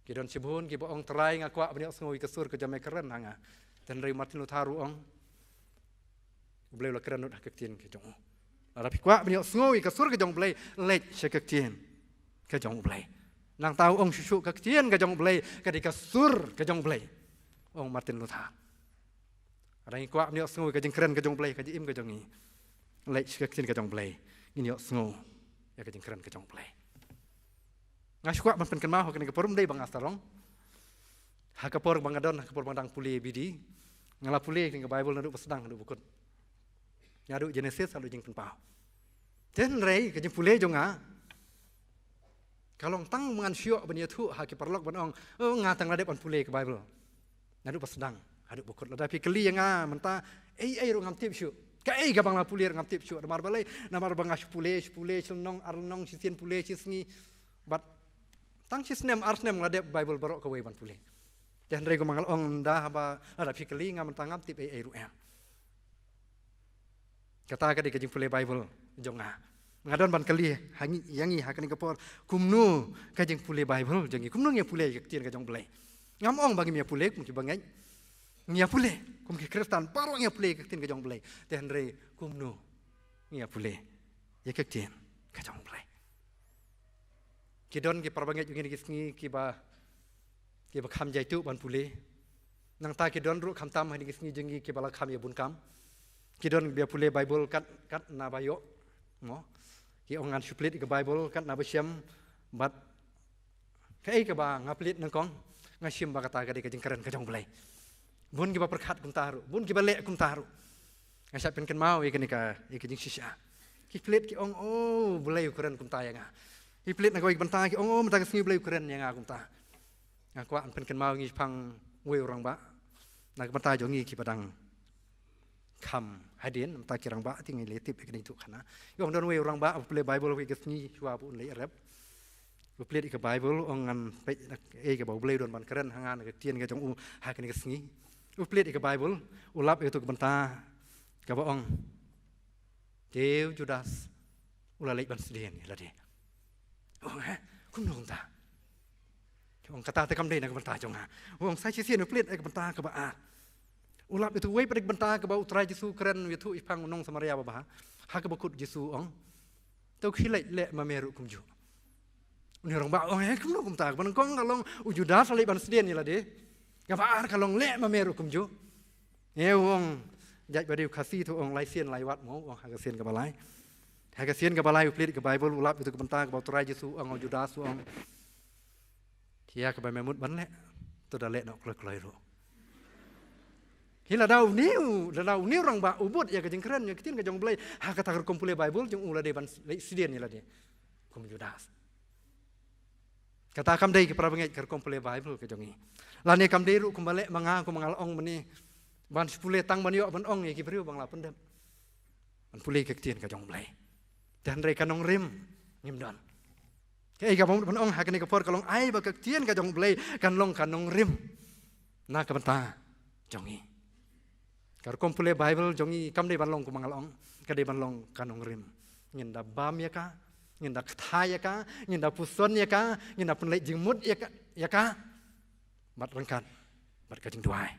Ki don shibun kiba ong, Trai, nga kwah ban ïohsngew ïa ka sur ka jong me, kren ha nga. Te hynrei Martin Luther u ong, U Blei u la kren lut ha ka ktien ka jong u. Lada phi kwah ban ïohsngew ïa ka sur ka jong U Blei, leit sha ka ktien ka jong U Blei. Nangta u ong shuh shuh, ka ktien ka jong U Blei ka dei ka sur ka jong U Blei, ong Martin Luther. Lada ngi kwah ban ïohsngew ïa ka jingkren ka jong U Blei, ka jingim ka jong ngi, leit sha ka ktien ka jong U Blei, ngin ïohsngew ïa ka jingkren ka jong U Blei. Nga shu kwah ban pynkynmaw ha kane ka por, ym dei ba nga sarong. Ha ka por ba nga don, ha ka por ba nga dang pule B D, nga la pule kane ka Bible naduh ba sdang haduh ba kut. Naduh Genesis haduh Jingpynpaw. Te hynrei ka jingpule jong nga ka long tang ba ngan shu ïoh ban ïathuh ha ki paralok ban ong, oh, nga tang la dep ban pule ka Bible naduh ba sdang haduh ba kut. Lada phi kylli ïa nga mynta, ei ei ruh ngam tip shuh. Kaei kaba nga la pule ruh ngam tip shuh. Namar balei? Namar ba nga shu pule, shu pule, shi lynnong, ar lynnong, shisien pule, shi sngi. Bad tang shi snem, ar snem nga la dep Bible baroh kawei ban pule. Te hynrei kumba nga la ong, ynda haba lada phi kylli nga mynta, ngam tip ei ei ruh em. Kata ka dei ka jingpule Bible jong nga. Nga don ban kylli ha ngi, ïa ngi ha kane ka por, kumno ka jingpule Bible jong ngi, kumno ngi ïa pule ïa ka ktien ka jong U Blei. Ngam ong ba ngim ïa pule kum ki bangeit. Ngi ïa pule kum ki Khristan baroh, ngi ïa pule ïa ka ktien ka jong U Blei. Te hynrei kumno ngi ïa pule ïa ka ktien ka jong U Blei? Ki don ki para bangeit jong ngi ha kine ki sngi kiba, kiba kham jaituh ban pule. Nangta ki don ruh khamtam ha kine ki sngi jong ngi kiba la kham ïa bun kam. Ki don ba ïa pule Bible kat, kat naba ïoh, mo. Ki ong, ngan shu plie ïa ka Bible kat naba shem. Bad kaei kaba nga plie nyngkong, nga shim ba kata ka dei ka jingkren ka jong U Blei. Bun kiba pyrkhat kumta ruh, bun kiba leh kumta ruh. Nga shait pynkynmaw ïa kane ka, ïa ka jingshisha. Ki plie, ki ong, oh, U Blei u kren kumta ïa nga. Ki plie na kawei ka bynta, ki ong, oh, mynta ka sngi U Blei u kren ïa nga kumta. Nga kwah ban pynkynmaw ïa ngi shaphang uwei u rangbah na ka bynta jong ngi kiba dang kham hadien, mynta ki rangbah te ngi la tip ïa ka ding tu khana. Ki ong, don uwei u rangbah uba pule Bible ha kawei ka sngi shuwa ba un leit rep. U plie ïa ka Bible, u ong, ngan peit ei kaba U Blei u don ban kren ha nga na ka ktien ka jong u ha kane ka sngi. U plie ïa ka Bible, u lap ïa katu ka bynta kaba ong, te u Judas u la leit ban sdien ïa lade. U ong, eh, kumno kumta? U ong, kata te kam dei na ka bynta jong nga. U ong, sa shisien u plie ïa ka bynta kaba ar. U lap ïa uwei pat ka bynta kaba U Trai Jisu u kren ïathuh shaphang u nong Samaria babha. Ha kaba kut Jisu u ong, to khie leit, leh ma me ruh kumjuh. Une u rangbah u ong, eh, kumno kumta? Kaba nyngkong ka long u Judas u la leit ban sdien ïa lade. Kaba ar ka long leh ma me ruh kumjuh. Eh, u ong, jait ba dei u Khasi te u ong, lai sien lai wat mo, u ong, ha ka sien kaba lai. Ha ka sien kaba lai u plie ïa ka Bible, u lap ïa katu ka bynta kaba U Trai Jisu u ong ha u Judas, u ong, ïa kaba me mut ban leh, to da leh noh kloi kloi ruh. Hi, lada une u, lada une u rangbah u bud ïa ka jingkren ïa ka ktien ka jong U Blei ha kata ka rukom pule Bible jong u, la dei ban leit sdien ïa lade kum u Judas. Kata kam dei, ki para bangeit, ka rukom pule Bible ka jong ngi. Lane kam dei ruh kumba leh ma nga, kumba nga la ong mynne, ban shu pule tang ban ïoh ban ong ïa ki briew ba nga la pyndep ban pule ka ktien ka jong U Blei. Te hynrei ka nongrim ngim don. Kaei kaba mut ban ong ha kane ka por ka long, ai ba ka ktien ka jong U Blei kan long ka nongrim na ka bynta jong ngi. Ka rukom pule Bible jong ngi kam dei ban long kumba nga la ong, ka dei ban long ka nongrim. Ngin da bam ïa ka, ngin da kthai ïa ka, ngin da puson ïa ka, ngin da pynleit jingmut ïa ka, ïa ka. Bad ryngkat bad ka jingduwai.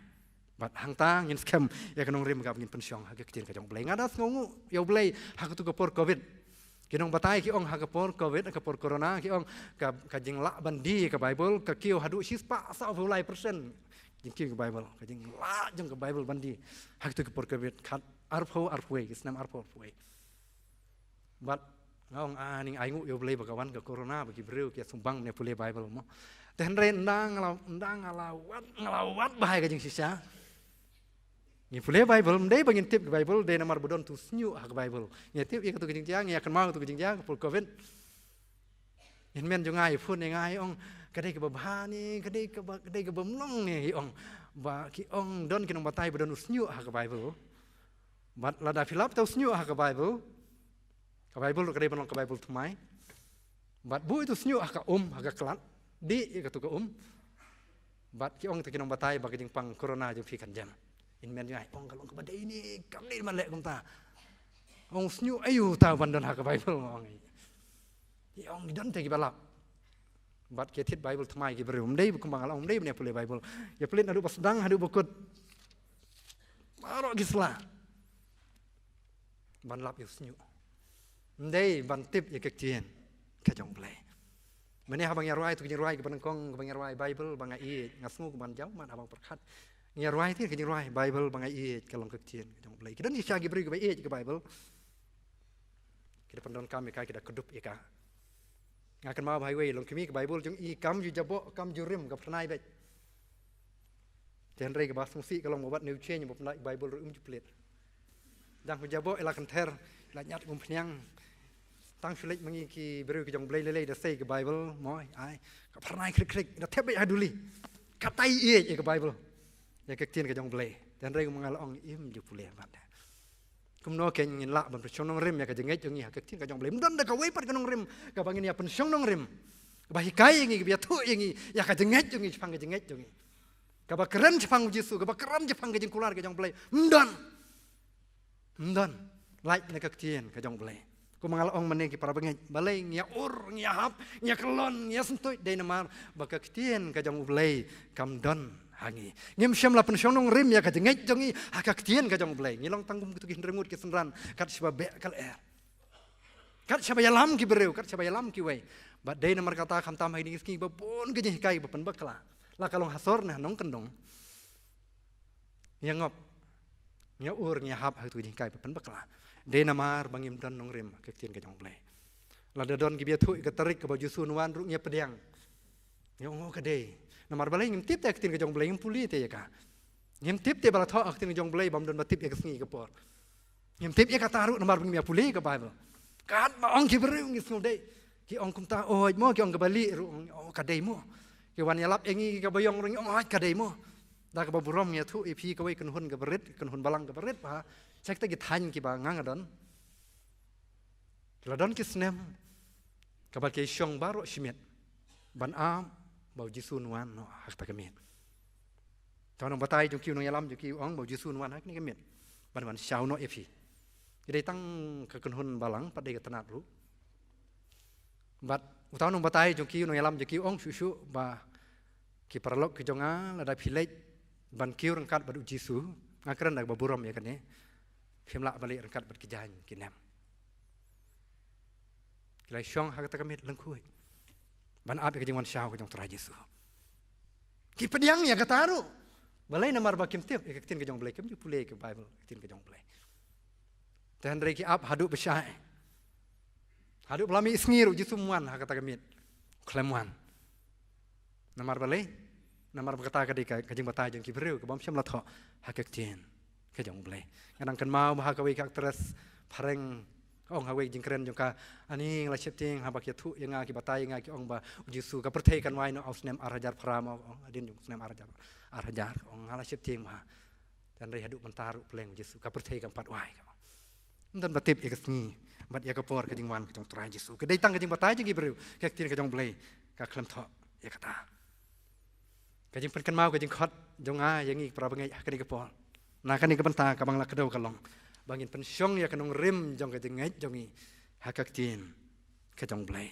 Bad hangta ngin skhem ïa ka nongrim kaba ngin pynshong ha ka ktien ka jong U Blei. Nga da sngewnguh ïa U Blei ha katu ka por Covid. Ki nongbatai ki ong ha ka por Covid, ha ka por Corona, ki ong ka, ka jinglah ban die ïa ka Bible ka kiew haduh shispah sawphew lai percent. Jingkiew ïa ka Bible, ka jinglah jong ka Bible ban die ha katu ka por Covid, khat arphew arphew wei, ki snem arphew arphew wei. Bad nga ong, ah, ngin ainguh ïa U Blei ba ka wan ka Corona ba ki briew ki ïa sumbang ban ïa pule Bible mo. Te hynrei ynda nga la, ynda nga la wad, nga la wad bha ïa ka jingshisha. Ngi pule Bible, ym dei ba ngin tip ka Bible, dei namar ba don utu u shñiuh ha ka Bible. Ngi tip ïa katu ka jingjia, ngi ïa kynmaw katu ka jingjia ka por Covid. Hynmen jong nga i phone ïa nga, i ong, ka dei kaba bha ne, ka dei kaba, ka dei kaba ym long ne, i ong. Ba ki ong don ki nongbatai ba don u shñiuh ha ka Bible. Bad lada phi lap ïa utu u shñiuh ha ka Bible, ka Bible ruh ka dei ban long ka Bible thymmai. Bad buh ïa utu u shñiuh ha ka um, ha ka khlad, dih ïa katu ka um. Bad ki ong te ki nongbatai ba ka jingpang corona jong phi kan jem. Ngin myn jngai, ong ka long kaba dei ne, kam dei ban leh kumta. Ong sniew aïu ta ban don ha ka Bible, ong. Ki ong ki don te kiba lap. Bad ki thied Bible thymmai ki briew. Ym dei kumba nga la ong, ym dei ban ïa pule Bible. Ïa pule naduh ba sdang haduh ba kut. Baroh ki sla. Ban lap ïa u sniew. Ym dei ban tip ïa ka ktien ka jong U Blei. Mynne haba nga rwai tu ka jingrwai kaba nyngkong, kaba nga rwai Bible ba nga ïeit, nga sngew kumban jaw man haba nga pyrkhat. Nga rwai te ka jingrwai Bible ba nga ïeit ka long ka ktien ka jong U Blei. Ki don shisha ki briew kiba ïeit ka Bible. Ki da pyndonkam ïa ka, ki da kdup ïa ka. Nga kynmaw ba ha iwei i longkmie ka Bible jong i kam ju jaboh, kam ju rim, ka phyrnai beit. Te hynrei kaba sngewsih ka long ba wat New Change ba pynlait Bible ruh um ju plie. Dang u jaboh i la kynthar, i la ñiad kum phniang. Tang shu leit ma ngi ki briew ki jong U Blei lei lei da sei ka Bible, mo, ai, ka phyrnai khrik khrik, da thep beit ha duli. Katai ïeit ïa ka Bible. Ïa ka ktien ka jong U Blei. Te hynrei kumba nga la ong, im ju pule pat. Kumno kein ngin lah ban pynshong nongrim ïa ka jingngeit jong ngi ha ka ktien ka jong U Blei. Ym don da kawei pat ka nongrim kaba ngin ïa pynshong nongrim, kaba hikai ïa ngi, kaba ïathuh ïa ngi ïa ka jingngeit jong ngi shaphang ka jingngeit jong ngi, kaba kren shaphang U Jisu, kaba kren shaphang ka jingkular ka jong U Blei. Ym don. Ym don. Lait na ka ktien ka jong U Blei. Kumba nga la ong mynne, ki para bangeit, balei ngi ïa ur, ngi ïa hap, ngi ïa kyllon, ngi ïa syntuid? Dei namar ba ka ktien ka jong U Blei kam don ha ngi. Ngim shym la pynshong nongrim ïa ka jingngeit jong ngi ha ka ktien ka jong U Blei. Ngi long tang kum kitu ki hynriew ngut ki synran, kat shaba beh ka lyer, kat shaba ïalam ki briew, kat shaba ïalam kiwei. Bad dei namar kata khamtam ha kine ki sngi ba bun ka jinghikai ba pynbakla, la ka long ha sor ne ha nongkyndong, ngi ïa ngop, ngi ïa ur, ngi ïa hap ha kitu ki jinghikai ba pynbakla. Dei namar ba ngim don nongrim ha ka ktien ka jong U Blei. Lada don kiba ïathuh ïa ka tarik kaba U Jisu un wan ruh, ngi ïa pdiang, ngi ong, oh, ka dei. Namar balei? Ngim tip te ha ka ktien ka jong U Blei, ngim pule te ïa ka. Ngim tip te ba la thoh ha ka ktien ka jong U Blei, bym don ba tip ïa ka sngi ka por. Ngim tip ïa kata ruh namar ba ngim ïa pule ka Bible. Katba ong ki briew ngi sngew dei. Ki ong kumta, oh, mo, ki ong kaba lieh ruh, oh, ka dei mo. Ki wan ïalap ïa ngi kaba ïong ruh, ngi ong, oh, ka dei mo. Da kaba burom ngi ïathuh ïa phi kawei ka kynhun kaba rit, ka kynhun balang kaba rit bha sha kita ki thaiñ kiba nga nga don. Ki la don ki snem kaba ki shong baroh shi miet ban ap ba U Jisu un wan noh ha kata ka miet. Uta u nongbatai jong ki, u nongïalam jong ki, u ong ba U Jisu un wan ha kane ka miet ban wan shaw noh ïa phi. Ki dei tang ka kynhun balang, pat dei ka tnat ruh. Bad uta u nongbatai jong ki, u nongïalam jong ki, u ong shuh shuh ba ki paralok ki jong nga, lada phi leit ban kiew ryngkat bad U Jisu, nga kren da kaba burom ïa kane, phim lah ban leit ryngkat bad ki jaiñ ki nem. Ki la shong ha kata ka miet lyngkhuid ban ap ïa ka jingwan shaw ka jong U Trai Jisu. Ki pdiang ïa kata ruh. Balei? Namar ba kim tip ïa ka ktien ka jong U Blei, kim ju pule ka Bible, ka ktien ka jong U Blei. Te hynrei ki ap haduh ba shai, haduh ba la mih sngi ruh, U Jisu um wan ha kata ka miet. Khlem wan. Namar balei? Namar ba kata ka dei ka, ka jingbatai jong ki briew kaba ym shym la thoh ha ka ktien ka jong U Blei. Nga dang kynmaw ba ha kawei ka actress phareng, ka ong ha kawei ka jingkren jong ka, ani, nga la sheptieng haba ki ïathuh ïa nga, ki batai ïa nga, ki ong ba U Jisu, ka pyrthei kan wai noh ha u snem ar hajar phra, mo, ka ong, hadien jong u snem ar hajar, ar hajar, ka ong, nga la sheptieng bha. Te hynrei haduh mynta ruh pleng U Jisu, ka pyrthei kam pat wai, ka ong. Ym don ba tip ïa ka sngi bad ïa ka por ka jingwan ka jong U Trai Jisu. Ka dei tang ka jingbatai jong ki briew, ka ktien ka jong U Blei ka khlem thoh ïa kata. Ka jingpynkynmaw, ka jingkhot jong nga ïa ngi para bangeit ha kane ka por, na kane ka bynta kaba nga la kdew, ka long ba ngin pynshong ïa ka nongrim jong ka jingngeit jong ngi ha ka ktien ka jong U Blei.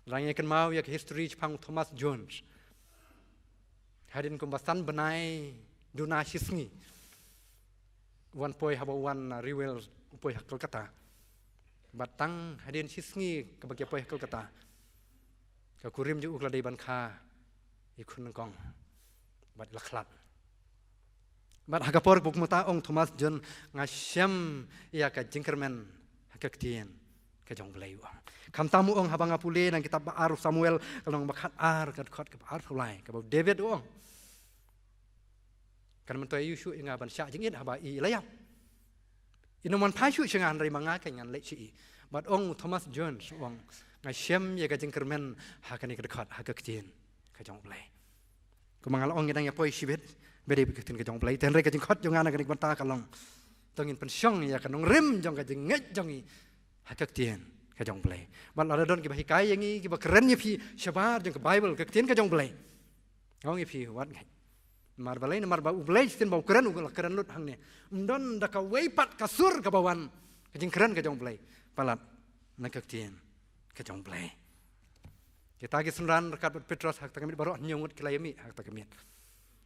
Lada ngi kynmaw ïa ka history shaphang u Thomas Jones, hadien kumba san bnai duna shi sngi, u wan poi, haba u wan na Rewell, u poi ha Kolkata. Bad tang hadien shi sngi kaba ki ïa poi ha Kolkata, ka kurim jong u ka la dei ban kha ïa i khun nyngkong bad i la khlad. Bad ha ka por kaba kumta, ong Thomas Jones, nga shem ïa ka jingkyrmen ha ka ktien ka jong U Blei, u ong. Khamtam u ong, haba nga pule na ka kitab ba ar u Samuel, ka lynnong ba khatar, ka dkhot kaba arphew lai, kaba u David, u ong, kan myntoi aïu shuh ïa nga ban shah jingit haba i la ïap? In ym wan phai shuh sha nga, hynrei ma nga kein ngan leit sha i. Bad ong u Thomas Jones, u ong, nga shem ïa ka jingkyrmen ha kane ka dkhot, ha ka ktien ka jong U Blei. Kumba nga la ong, ngi dang ïa poi shibit, ba dei bad ka ktien ka jong U Blei. Te hynrei ka jingkhot jong nga na kane ka bynta ka long, to ngin pynshong ïa ka nongrim jong ka jingngeit jong ngi ha ka ktien ka jong U Blei. Bad lada don kiba hikai ïa ngi, kiba kren ïa phi shabar jong ka Bible, ka ktien ka jong U Blei, Nga ong ïa phi wat ngeit. Namar balei? Namar ba U Blei shisien ba u kren, u la kren lut hangne. Ym don da kawei pat ka sur kaba wan ka jingkren ka jong U Blei palat na ka ktien ka jong U Blei. Kita ki synran ryngkat bad Petros ha kata ka miet baroh hynñiew ngut ki la ïa mih ha kata ka miet.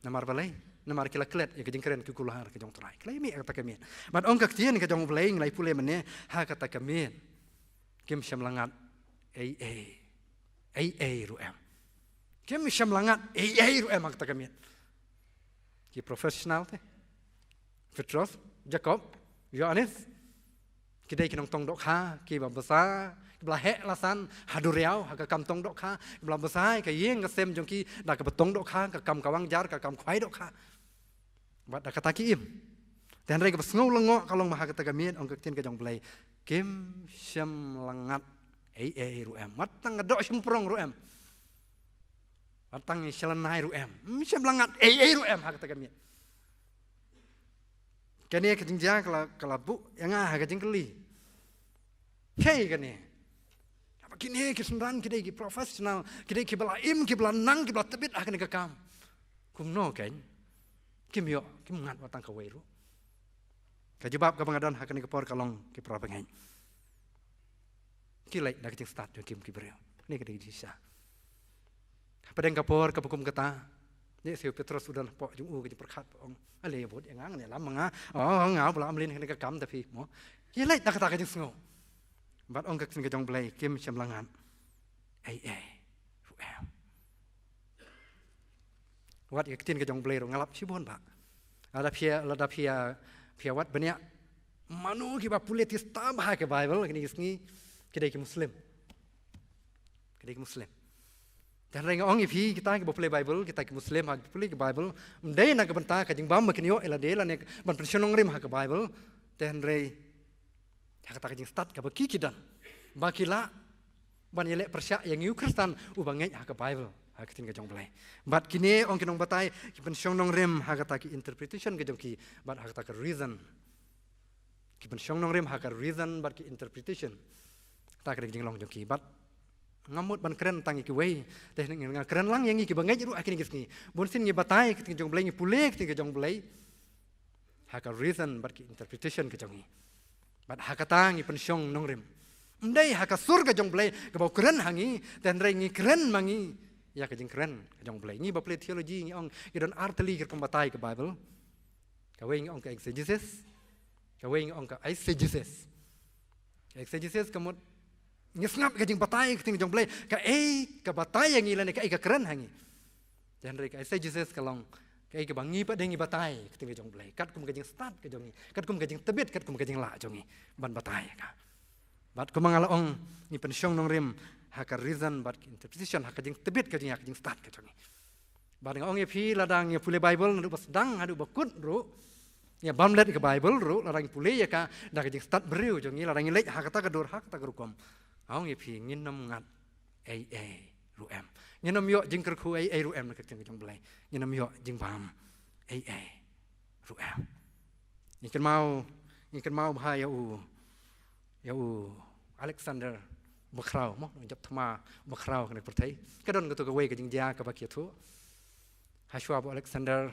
Namar balei? Namar ki la klet ïa ka jingkren ki kular ka jong U Trai. Ki la ïa mih ha kata ka miet. Bad ong ka ktien ka jong U Blei, ngi la ïa pule mynne, ha kata ka miet kim shym la ngat ei ei. Ei ei ruh em. Kim shym la ngat ei ei ruh em ha kata ka miet. Ki professional te. Petros, Jakob, Ïoannis. Ki dei ki nongtong dohkha kiba bsa, kiba la heh la san ha duriaw ha ka kam tong dohkha, kiba la bsa ïa ka ïing ka sem jong ki da kaba tong dohkha, ka kam kawang jar, ka kam khwai dohkha. Bad da kata ki im. Te hynrei kaba sngew lyngngoh ka long ba ha kata ka miet, ong ka ktien ka jong U Blei, kim shym la ngat ei ei ruh em. Wat tang ka doh shymprong ruh em. Wat tang shalynai ruh em. Ym shym la ngat ei ei ruh em ha kata ka miet. Kane ka jingjia ka la, ka la buh ïa nga ha ka jingkylli. Hei kane. Haba kine ki synran ki dei ki professional, ki dei kiba la im, kiba la nang, kiba la tbit ha kane ka kam. Kumno kein? Kim ïoh, kim ngat wat tang kawei ruh. Ka jubab kaba nga don ha kane ka por ka long, ki para bangeit, ki leit da ka jingstad jong ki kum ki briew. Kane ka dei ka jingshisha. Hapdeng ka por kaba kum kata, ne siew Petros u don hapoh jong u ka jingpyrkhat, ong, ale bud ïa nga, ngan ïalam ma nga. Oh, nga ba la mlien ha kane ka kam da phi mo. Ki leit da kata ka jingsngew. Bad ong ka ktien ka jong U Blei, kim shym la ngat ei ei ruh em. Wat ïa ka ktien ka jong U Blei ruh nga lap shibun bah. Lada phi ïa, lada phi ïa, phi ïa wad bniah mano kiba pule tista bha ha ka Baibl kine ki sngi, ki dei ki Muslim. Ki dei ki Muslim. Te hynrei nga ong ïa phi, kita kiba pule Baibl, kita ki Muslim ha kiba pule ki Baibl, ym dei na ka bynta ka jingbam ba kin ïoh ïa lade lane ban pynshong nongrim ha ka Baibl. Te hynrei ha kata ka jingstad kaba ki ki don, ba ki lah ban ïaleh pyrshah ïa ngi u Khristan uba ngeit ha ka Baibl, ha ka ktien ka jong U Blei. Bad kine, ong ki nongbatai, ki pynshong nongrim ha kata ki interpretation ka jong ki, bad ha kata ka reason. Ki pynshong nongrim ha ka reason bad ki interpretation. Kata ka dei ka jinglong jong ki. Bad ngam mut ban kren tang ïa kiwei, te nga kren lang ïa ngi kiba ngeit ruh ha kine ki sngi. Bunsien ngi batai ka ktien ka jong U Blei, ngi pule ka ktien ka jong U Blei ha ka reason bad ki interpretation ka jong ngi. Bad ha kata ngi pynshong nongrim. Ym dei ha ka sur ka jong U Blei kaba u kren ha ngi, te hynrei ngi kren ma ngi ïa ka jingkren ka jong U Blei. Ngi ba pule theology ngi ong, ngi don ar tylli ki rukom batai ka Baibl. Kawei ngi ong ka exegesis, kawei ngi ong ka eisegesis. Ka exegesis ka mut ngi sngap ka jingbatai ka ktien jong U Blei, kaei ka batai ïa ngi lane kaei ka kren ha ngi. Te hynrei ka eisegesis ka long kaei kaba ngi pat de ngi batai ka ktien jong U Blei katkum ka jingstad ka jong ngi, katkum ka jingtbit, katkum ka jinglah jong ngi ban batai ïa ka. Bad kumba nga la ong, ngi pynshong nongrim ha ka reason bad ka interpretation, ha ka jingtbit ka jong ngi, ha ka jingstad ka jong ngi. Bad nga ong ïa phi, lada ngi pule Baibl naduh ba sdang haduh ba kut ruh, ngi bam leit ïa ka Baibl ruh, lada ngi pule ïa ka da ka jingstad briew jong ngi, lada ngi leit ha kata ka dur, ha kata ka rukom, nga ong ïa phi, ngin ym ngat ei ei ruh em. Ngin ym ïoh jingkyrkhu ei ei ruh em na ka ktien ka jong U Blei. Ngin ym ïoh jingbam ei ei ruh em. Ngi kynmaw, ngi kynmaw bha ïa u, ïa u Alexander Bakhraw mo, u nongjop thma Bakhraw kane ka pyrthei. Ka don kato kawei ka jingjia kaba ki ïathuh. Hashwa ba u Alexander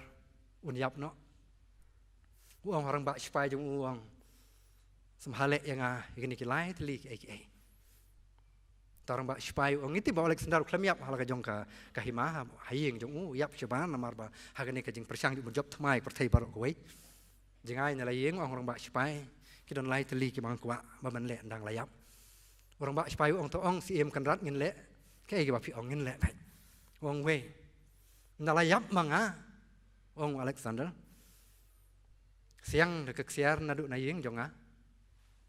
un ïap noh, u ong ha u rangbah sipai jong u, u ong, sngewbha leh ïa nga ïa kine ki lai tylli kiei kiei. Te u rangbah sipai u ong, ngi tip ba u Alexander u khlem ïap ha la ka jong ka, ka hima, ha ïing jong u, u ïap shabar namar ba ha kane ka jingpyrshang jong u ban jop thma ïa ka pyrthei baroh kawei. Jngai na la ïing, u ong u rangbah sipai, ki don lai tylli kiba nga kwah ba men leh ynda nga la ïap. U rangbah sipai u ong, to ong Syiem Kynrad, ngin leh kaei kaba phi ong, ngin leh beit. U ong, wei, ynda la ïap ma nga, u ong u Alexander, siang da ka ksiar naduh na ïing jong nga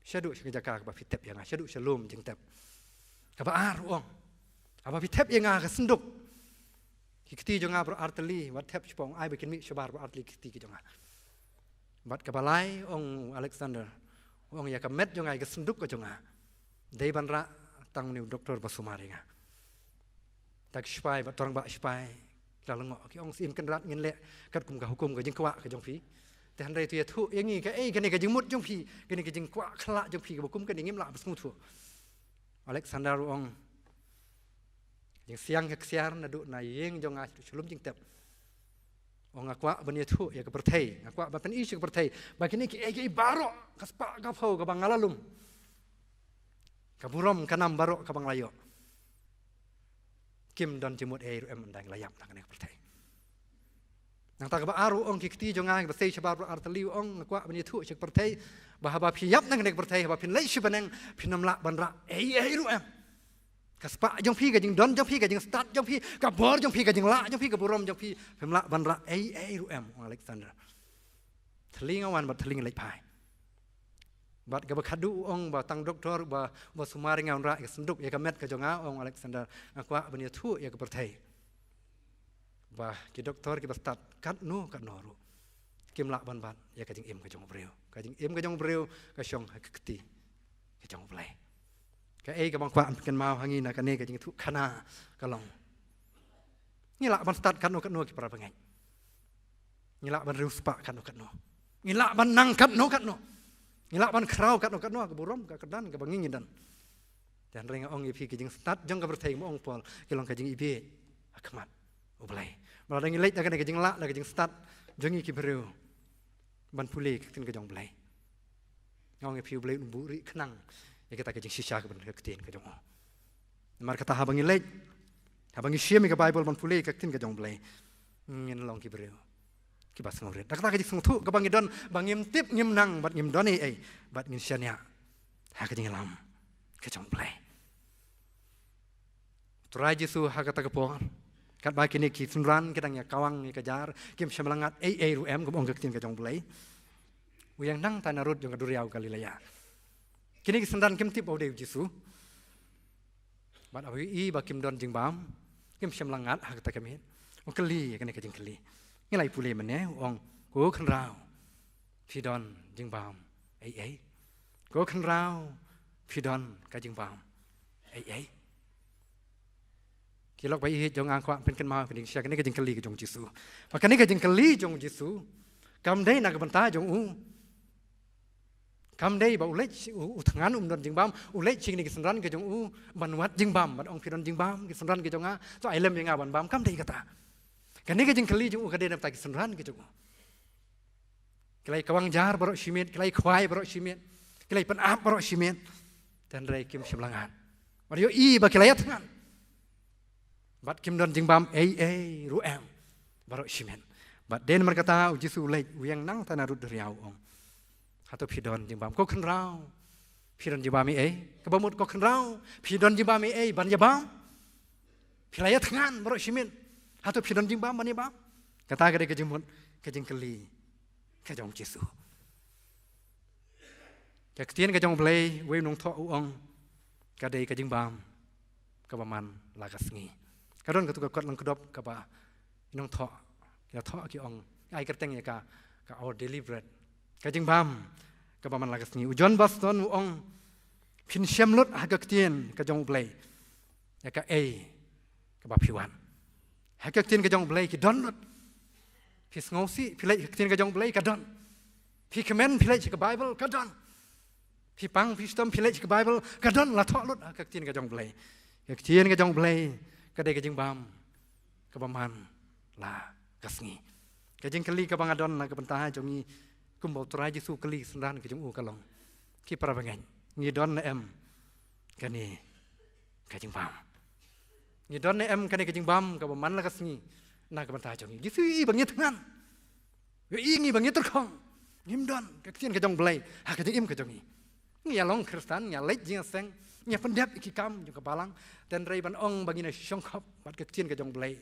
shaduh sha ka jaka kaba phi tep ïa nga, shaduh sha lum jingtep. Kaba ar, u ong, haba phi tep ïa nga ha ka synduk, ki kti jong nga baroh ar tylli wat thep shapoh, u ong, ai ba kin mih shabar baroh ar tylli ki kti ki jong nga. Bad kaba lai, u ong u Alexander, u ong, ïa ka met jong nga, ïa ka synduk ka jong nga, dei ban rah tang une u doktor ba sumar ïa nga. Te ki sipai bad u rangbah sipai ki la lyngngoh, ki ong, Syiem Kynrad, ngin leh katkum ka hukum ka jingkwah ka jong phi. Te hynrei to ïathuh ïa ngi kaei kane ka jingmut jong phi, kane ka jingkwah khlak jong phi kaba kum kane, ngim lah ban sngewthuh. Alexander u ong, Jingsiang ka ksiar naduh na ïing jong nga sha lum jingtep. Ong nga kwah ban ïathuh ïa ka pyrthei, nga kwah ban pyni sha ka pyrthei ba kine kiei kiei baroh, ka spah ka phew kaba nga la lum, ka burom ka nam baroh kaba nga la ïoh, kim don jingmut ei ruh em ynda ngi la ïap na kane ka pyrthei. Nangta kaba ar u ong, ki kti jong nga kiba sei shabar baroh ar tylli, u ong nga kwah ban ïathuh sha ka pyrthei ba haba phi ïap na kane ka pyrthei, haba phin leit sha bneng, phin ym lah ban rah ei ei ruh em. Ka spah jong phi, ka jingdon jong phi, ka jingstad jong phi, ka bor jong phi, ka jinglah jong phi, ka burom jong phi, phim lah ban rah ei ei ruh em, ong Alexander. Thylli nga wan bad thylli nga leit phai. Bad kaba khadduh u ong ba tang doktor ba, ba sumar ïa nga ban rah ïa ka synduk, ïa ka met ka jong nga, ong Alexander, nga kwah ban ïathuh ïa ka pyrthei ba ki doktor kiba stad katno katno ruh kim lah ban bat ïa ka jingim ka jong u briew. Ka jingim ka jong u briew ka shong ha ka kti ka jong U Blei. Kaei kaba nga kwah ban pynkynmaw ha ngi na kane ka jingïathuh khana ka long, ngi lah ban stad katno katno ki para bangeit. Ngi lah ban riewspah katno katno. Ngi lah ban nang katno katno. Ngi lah ban khraw katno katno, ka burom ka kyrdan kaba ngi ngi don. Te hynrei nga ong ïa phi, ka jingstad jong ka pyrthei, ma ong Paul, ka long ka jingibieit ha khmat U Blei. Ba lada ngi leit da kane ka jinglah, da ka jingstad jong ngi ki briew ban pule ka ktien ka jong U Blei, nga ong ïa phi, U Blei un buhrieh khnang ïa kata ka jingshisha kaba na ka ktien ka jong u. Namar kata haba ngi leit, haba ngi shim ïa ka Baibl ban pule ka ktien ka jong U Blei, ngin long ki briew kiba sngewrit. Da kata ka jingsngewthuh kaba ngi don ba ngim tip, ngim nang bad ngim don ei ei, bad ngin shaniah ha ka jingïalam ka jong U Blei. Trai Jisu ha kata ka por, katba kine ki synran ki dang ïa kawang ïa ka jar, kim shym la ngat ei ei ruh em, kum ong ka ktien ka jong U Blei, u ïeng nangta na rud jong ka duriaw Galilea. Kine ki synran kim tip ba u dei u Jisu. Bad haba u ïohi ba kim don jingbam, kim shym la ngat ha kata ka miet, u kylli ïa kane ka jingkylli. Ngi la ïa pule mynne, u ong, ko khynraw, phi don jingbam ei ei? Ko khynraw, phi don ka jingbam ei ei? Ki lok ba ïeit jong nga, nga kwah pynkynmaw ïa ka ding sha kane ka jingkylli ka jong u Jisu. Ba kane ka jingkylli jong u Jisu kam dei na ka bynta jong u. Kam dei ba u leit, u, u thngan um don jingbam, u leit sha kine ki synran ka jong u ban wad jingbam, ban ong phi don jingbam, ki synran ki jong nga, to ai lem ïa nga ban bam. Kam dei kata. Kane ka jingkylli jong u ka dei na bynta ki synran ki jong u. Ki la ïa kawang jar baroh shi miet, ki la ïa khwai baroh shi miet, ki la ïa pynap baroh shi miet. Te hynrei kim shym la ngat. Bad ïohi ba ki la ïa thngan. Bad kim don jingbam ei ei ruh em baroh shi miet. Bad dei namar kata u Jisu u leit, u ïeng nangta na rud duriaw, u ong, hato phi don jingbam? Ko khynraw, phi don jingbam ei ei? Kaba mut, ko khynraw, phi don jingbam ei ei ban ïa bam? Phi la ïa thngan baroh shi miet, hato phi don jingbam ban ïa bam? Kata ka dei ka jingmut ka jingkylli ka jong u Jisu. Ka ktien ka jong U Blei, uwei u nongthoh u ong, ka dei ka jingbam kaba man la ka sngi. Ka don katu ka kot Lyngkdop kaba nongthoh, ki la thoh, ki ong, ai kyrteng ïa ka, ka Our Daily Bread. Ka jingbam kaba man la ka sngi. U John Boston u ong, phin shem lut ha ka ktien ka jong U Blei ïa kaei kaba phi wan. Ha ka ktien ka jong U Blei ki don lut. Phi sngewsih, phi leit ha ka ktien ka jong U Blei, ka don. Phi kmen, phi leit sha ka Baibl, ka don. Phi pang, phi shitom, phi leit sha ka Baibl, ka don, la thoh lut ha ka ktien ka jong U Blei. Ka ktien ka jong U Blei ka dei ka jingbam kaba man la ka sngi. Ka jingkylli kaba nga don na ka bynta jong ngi, kumba u Trai Jisu u kylli ki synran ki jong u, ka long, ki para bangeit, ngi don ne em kane ka jingbam? Ngi don ne em kane ka jingbam kaba man la ka sngi na ka bynta jong ngi? Jisu i ba ngi thngan, ïohi ngi ba ngi tyrkhong, ngim don ka ktien ka jong U Blei ha ka jingim ka jong ngi. Ngi ïa long Khristan, ngi ïa leit jingïaseng, ngi ïa pyndep ïa ki kam jong ka Balang, te hynrei ban ong ba ngin ïa shongkop bad ka ktien ka jong U Blei,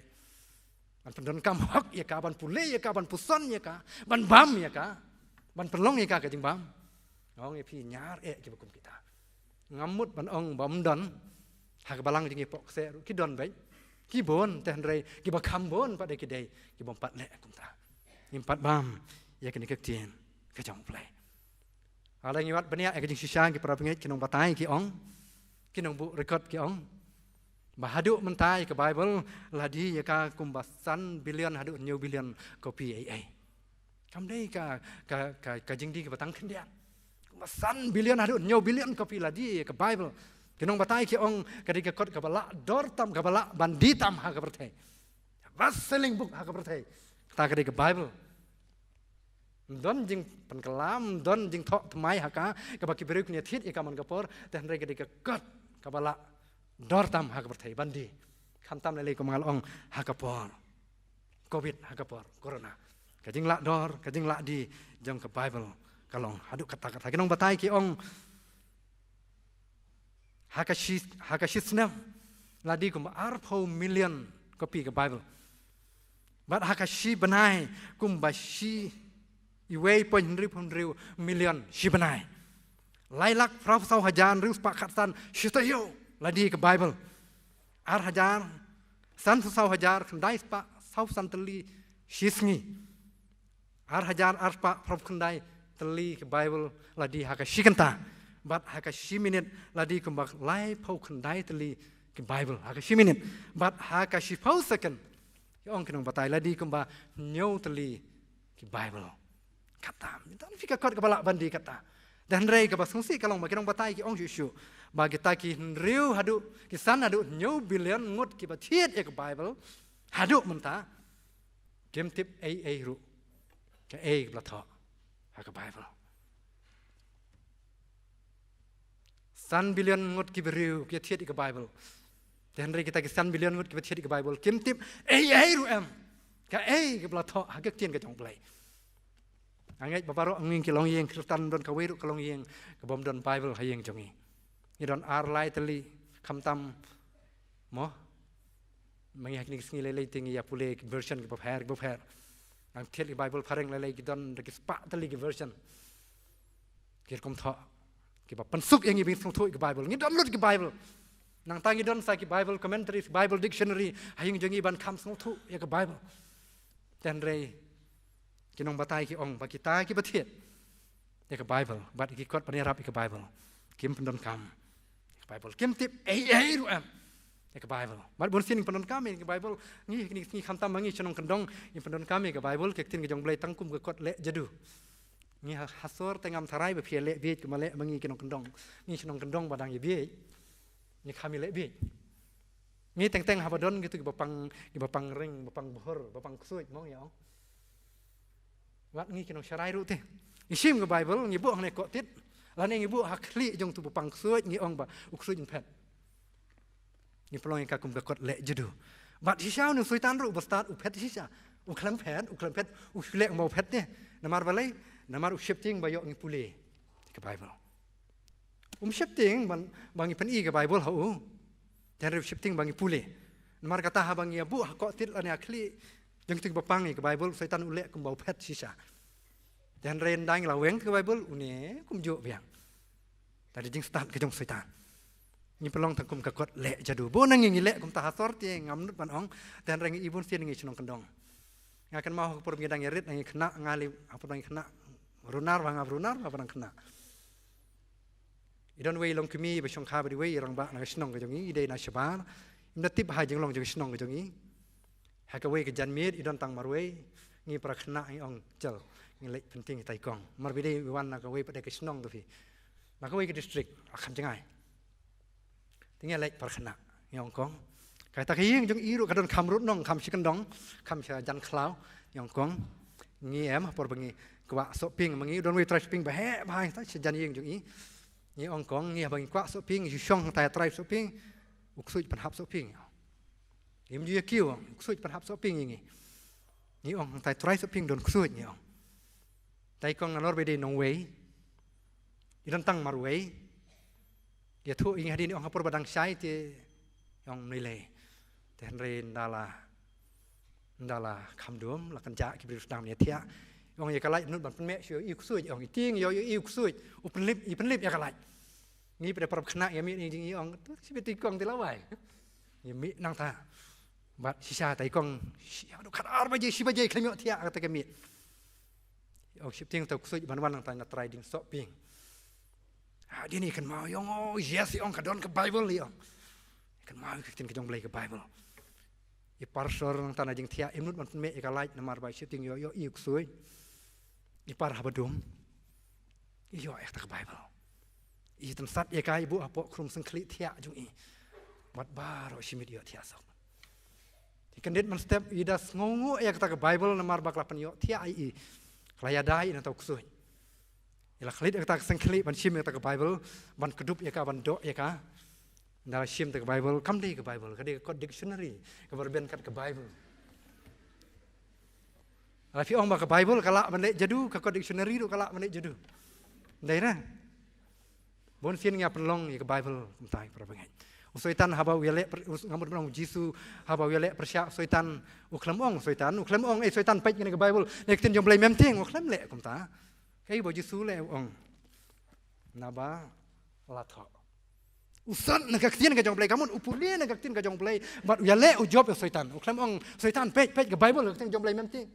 ban pyndonkam hok ïa ka, ban pule ïa ka, ban puson ïa ka, ban bam ïa ka, ban pynlong ïa ka ka jingbam, nga ong ïa phi, ñiar eh kiba kum kita. Ngam mut ban ong ba ym don. Ha ka Balang jong ngi hapoh kseh ruh ki don beit, ki bun, te hynrei kiba kham bun pat de ki dei ki bym pat leh kumta. Ngim pat bam ïa kane ka ktien ka jong U Blei. Lada ngi wad bniah ïa ka jingshisha, ki para bangeit, ki nongbatai ki ong, ki nongbuh record ki ong, ba haduh mynta ïa ka Baibl la die ïa ka kumba san billion haduh hynñiew billion kopi ei ei. Kam dei ka, ka, ka, ka jingdie kaba tang khyndiat. Kumba san billion haduh hynñiew billion kopi la die ïa ka Baibl. Ki nongbatai ki ong ka dei ka kot kaba lah dor tam, kaba lah ban die tam ha ka pyrthei. Best selling book ha ka pyrthei. Kata ka dei ka Bible. Ym don jingpynkylla, ym don jingthoh thymmai ha ka, kaba ki briew kin ïathied ïa ka man ka por, te hynrei ka dei ka kot kaba lah dor tam ha ka pyrthei ban die. Khamtam lei lei kum nga la ong ha ka por Covid, ha ka por Corona. Ka jinglah dor, ka jinglah die jong ka Bible ka long haduh katta katta. Ki nongbatai ki ong ha ka shi, ha ka shi snem la die kumba arphew million copy ka Bible. Bad ha ka shi bnai kumba shi, iwei point hynriewphew hynriew million shi bnai. Lai lak phraphew saw hajar hynriew spah khatsan shi taïew la die ka Bible. Ar hajar, sanphew saw hajar khyndai spah sawphew san tylli shi sngi. Ar hajar ar spah phraphew khyndai tylli ka Bible la die ha ka shi kynta. Bad ha ka shi minit la die kumba laiphew khyndai tylli ka Bible ha ka shi minit. Bad ha ka shiphew second, ki ong ki nongbatai, la die kumba hynñiew tylli ka Bible. Kata, mynta phi ka kot kaba lah ban die kata. Te hynrei kaba sngewsih ka long ba ki nongbatai ki ong shuh shuh ba kita ki hynriew haduh, ki san haduh hynñiew billion ngut kiba thied ïa ka Bible haduh mynta kim tip ei ei ruh kaei kaba la thoh ha ka Bible. San billion ngut ki briew ki thied ïa ka Bible. Te hynrei kita ki san billion ngut kiba thied ïa ka Bible kim tip ei ei ruh em kaei kaba la thoh ha ka ktien ka jong U Blei. Nga ngeit ba baroh ngi ki longïing Khristan don kawei ruh ka longïing kabym don Bible ha ïing jong ngi. Ngi don ar lai tylli, khamtam, mo, ma ngi ha kine ki sngi lei lei te ngi ïa pule ki version kiba pher kiba pher. Nang thied ïa ki Bible phareng lei lei ki don da ki spah tylli ki version. Ki rukom thoh kiba pynsuk ïa ngi ba ngin sngewthuh ïa ka Bible. Ngi don lut ki Bible. Nangta ngi don sa ki Bible commentaries, Bible dictionary ha ïing jong ngi ban kham sngewthuh ïa ka Bible. Te hynrei ki nongbatai ki ong ba kita kiba thied ïa ka Bible bad ki kot ban ïarap ïa ka Bible kim pyndonkam ïa ka Bible, kim tip ei ei ruh em ïa ka Bible. Bad bun sien ngin pyndonkam ïa ka Bible, ngi, ngi, ngi khamtam ma ngi shnong kyndong ngin pyndonkam ïa ka Bible, ka ktien ka jong U Blei, tang kum ka kot leh jadu. Ngi ha, ha sor te ngam tharai ba phi ïa leh bieit kumba leh ma ngi ki nongkyndong. Ngi shnong kyndong ba dang ïa bieit, ngi kham ïa leh bieit. Ngi teng teng haba don kito kiba pang, kiba pang ring, ba pang bhur, ba pang ksuid, mo, ngi ong. Wat ngi ki nongsharai ruh te, ngi shim ka Bible, ngi buh hangne koh tit, lane ngi buh ha khlieh jong uto ba pang ksuid, ngi ong ba u ksuid un phet. Ngi pynlong ïa ka kum ka kot leh jadu. Bad shisha une u Soitan ruh ba stad u phet shisha. U khlem phet, u khlem phet, u shu leh kumba u phet te. Namar balei? Namar u sheptieng ba ïoh ngi pule ka Bible. Um sheptieng ban, ba ngi pyni ka Bible ha u. Te hynrei u sheptieng ba ngi pule. Namar kata haba ngi ïa buh ha koh tit lane ha khlieh jong kito kiba pang ïa ka Bible, u Soitan u leh kumba u phet shisha. Te hynrei ynda ngi la weng ka Bible, une kumjuh biang. Te da jingstad ka jong u Soitan. Ngi pynlong tang kum ka kot leh jadu. Bun na ngi ngi leh kumta ha sor te ngam nud ban ong. Te hynrei ngi i bun sien ngi shnong kyndong. Nga kynmaw ha ka por ba ngi dang ïarit, ngi khynnah, nga lei ha por ba ngi khynnah. Runar ba nga runar ba dang khynnah. I don wei i longkmie ba shongkha bad iwei i rangbah na ka shnong ka jong ngi, i dei na shabar. Im da tip ha jinglong jong ka shnong ka jong ngi. Ha kawei ka janmiet i don tang marwei, ngi para khynnah ngi ong, "Chal, ngin leit pyntieng ïa tai kong." Mar ba i dei i wan na kawei pat de ka shnong ka phi, na kawei ka district, la kham jngai. Te ngi leit para khynnah, ngi ong, "Kong." Kata ka ïing jong i ruh ka don kham rud nong, kham shi kyndong, kham sha jan khlaw, ngi ong, "Kong, ngi em ha por ba ngi kwah sohpieng ma ngi, don wei trai sohpieng ba heh bha hangta sha jan ïing jong i." Ngi ong, "Kong, ngi haba ngi kwah sohpieng, ngi shu shong hangtai trai sohpieng, u ksuid pynhap sohpieng." Im ju ïa kiew, u ksuid pynhap sohpieng ïa ngi. Ngi ong, "Hangtai trai sohpieng don ksuid," ngi ong. Tai kong nalor ba i dei nongwei, i don tang marwei. Ïathuh ïa ngi hadien, i ong, "Ha por ba dang shai te," i ong, "Ym lei lei." Te hynrei ynda la, ynda la kham dum, la kynjah ki briew sdang ban ïathiah. I ong, "Ïa ka light nud ban pynmih shuh, ïohi u ksuid," i ong, "i tieng ïoh ïohi u ksuid, u pynlip, i pynlip ïa ka light." Ngi pat de para khynnah ïa mih ïa jong i, i ong, "To shi bit i kong te la wai." Ïa mih nangta. Bad shisha tai kong, shi, haduh khatar baje, shi baje khlem ïoh thiah kata ka miet. Ong sheptieng, uta u ksuid ban wan nangta na trai ding sohpieng. Hadien i kynmaw i ong, "Oh yes," i ong, "ka don ka Bible," i ong. I kynmaw i ka ktien ka jong U Blei ka Bible. I par sor nangta na jingthiah, im nud ban pynmih ïa ka light namar ba i sheptieng ïoh, ïohi u ksuid. I par haba dum, i ïoh ïa kata ka Bible. I tynsat ïa ka, i buh hapoh khrum syngkhlieh thiah jong i. Bad baroh shi miet ïoh thiah sok. Te kyndit mynstep i da sngewnguh ïa kata ka Baibl namar ba ka la pynïoh thiah ïa i. Ka la ïada ïa i na uta u ksuid. I la khlid ïa kata ka syngkhlieh ban shim ïa kata ka Baibl, ban kdup ïa ka, ban doh ïa ka. Ynda la shim ïa kata ka Baibl, kam dei ka Baibl, ka dei ka kot dictionary, kaba rben kat ka Baibl. Lada phi ong ba ka Baibl ka lah ban leh jadu, ka kot dictionary ruh ka lah ban leh jadu. Ym dei re. Bun sien ngi ïa pynlong ïa ka Baibl kumta, ïa para bangeit. U Soitan haba u ïaleh pyrshah, nga mut ban ong, u Jisu haba u ïaleh pyrshah u Soitan, u khlem ong u Soitan, u khlem ong, "Ei Soitan, peit kane ka Baibl, ne ka ktien jong U Blei mem tieng," u khlem leh kumta. Kaei ba u Jisu u leh, u ong, "Naba la thoh." U sot na ka ktien ka jong U Blei, ka mut u pule na ka ktien ka jong U Blei, bad u ïaleh u jop ïa u Soitan. U khlem ong, "Soitan, peit, peit ka Baibl, ka ktien jong U Blei mem tieng."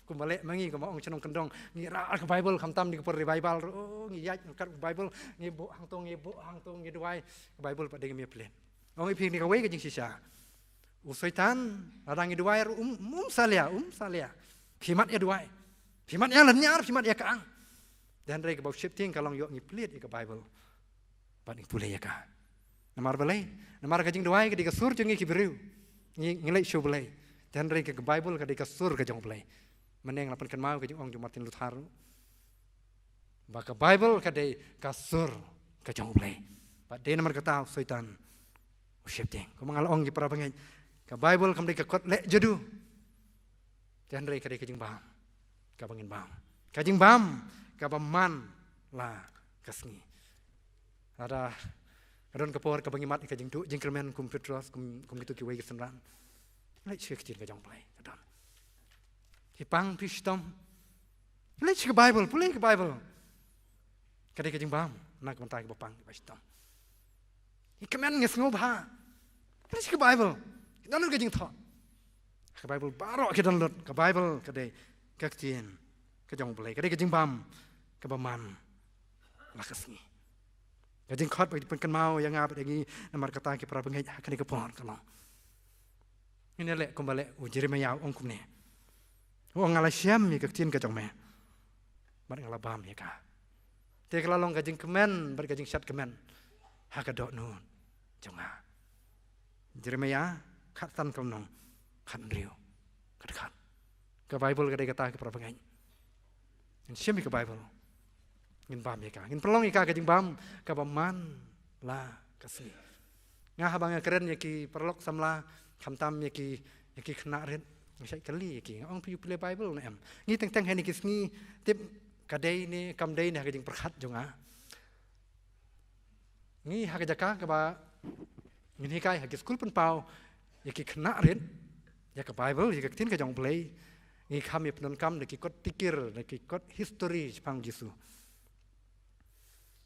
Kumba leh ma ngi, kumba ong shnong kyndong, ngi rah ka Baibl, khamtam da ki por revival ruh, oh, ngi ïaid ryngkat ka Baibl, ngi buh hangto, ngi buh hangto, ngi duwai, ka Baibl pat dei ka mih plet. Ong ïa phi kane kawei ka jingshisha. U Soitan, lada ngi duwai ruh um, um salia, um salia. Phi mat ïa duwai. Phi mat ïa lynñiar, phi mat ïa ka ang. Te hynrei kaba u sheptieng ka long ïoh ngi plie ïa ka Baibl. Bad ngi pule ïa ka. Namar balei? Namar ka jingduwai ka dei ka sur jong ngi ki briew. Ngi, ngi leit sha U Blei. Te hynrei ka, ka Baibl ka dei ka sur ka jong U Blei. Mynne nga la pynkynmaw ka jingong jong Martin Luther. Ba ka Baibl ka dei ka sur ka jong U Blei. Bad dei namar kata u Soitan u sheptieng. Kumba nga la ong, ïa para bangeit, ka Baibl kam dei ka kot leh jadu. Te hynrei ka dei ka jingbam kaba ngin bam. Ka jingbam kaba man la ka sngi. Lada ka don ka por kaba ngi mad ïa ka jingduh jingkyrmen kum Petros, kum, kum kito kiwei ki synran, leit sha ka ktien ka jong U Blei, ka don. Phi pang, phi shitom, leit sha ka Baibl, pule ka Baibl. Ka dei ka jingbam na ka bynta kiba pang, kiba shitom. Ngi kmen, ngi sngewbha. Ka dei ka Baibl. Ka don lut ka jingthoh. Ka Baibl baroh ka don lut. Ka Baibl ka dei ka ktien ka jong U Blei. Ka dei ka jingbam kaba man la ka sngi. Ka jingkhot ba ki pynkynmaw ïa nga bad ïa ngi namar kata, ki para bangeit, ha kane ka por ka long, ngin ïaleh kumba leh u Jeremaïah, u ong kumne. U ong, "Nga la shem ïa ka ktien ka jong me, bad nga la bam ïa ka." Te ka la long ka jingkmen bad ka jingshad kmen ha ka dohnud jong nga. Jeremaïah khatsan, ka lynnong khathynriew, khatkhat. Ka Baibl ka dei kata, ki para bangeit. Ngin shem ïa ka Baibl, ngin bam ïa ka, ngin pynlong ïa ka ka jingbam kaba man la ka sngi. Nga haba nga kren ïa ki paralok samla, khamtam ïa ki, ïa ki khynnah rit, nga shait kylli ïa ki, nga ong, "Phi ju pule Baibl ne em?" Ngi teng teng ha kine ki sngi, tip ka dei ne kam dei ne ha ka jingpyrkhat jong nga, ngi ha ka jaka kaba ngin hikai ha ki skul pynpaw ïa ki khynnah rit ïa ka Baibl, ïa ka ktien ka jong U Blei, ngi kham ïa pyndonkam da ki kot tikir, da ki kot history shaphang Jisu.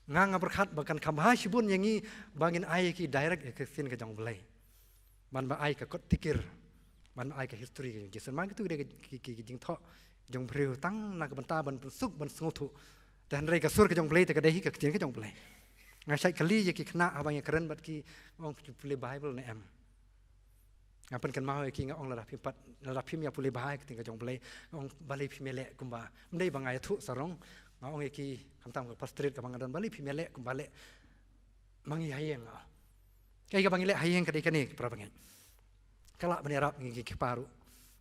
Nga, nga pyrkhat ba kan kham bha shibun ïa ngi ba ngin ai ïa ki direct ïa ka ktien ka jong U Blei, ban ba ai ka kot tikir, ban ba ai ka history ka jong Jisu. Namar kito ki dei ki, ki, ki jingthoh jong briew tang na ka bynta ban pynsuk, ban sngewthuh. Te hynrei ka sur ka jong U Blei te ka dei hi ka ktien ka jong U Blei. Nga shait kylli ïa ki khynnah haba nga kren bad ki, nga ong, "Phi ju pule Baibl ne em?" Nga pynkynmaw ïa ki, nga ong, "Lada phim pat, lada phim ïa pule bha ïa ka ktien ka jong U Blei," nga ong, "balei phim ïa leh kumba, ym dei ba nga ïathuh sarong." Nga ong ïa ki, khamtam ka pastorate kaba nga don, "Balei phim ïa leh kumba leh ma ngi ha ïing?" Nga ong, "Kaei kaba ngi leh ha ïing ka dei kane, para bangeit. Ka lah ban ïarap ïa ngi ki kpa ruh."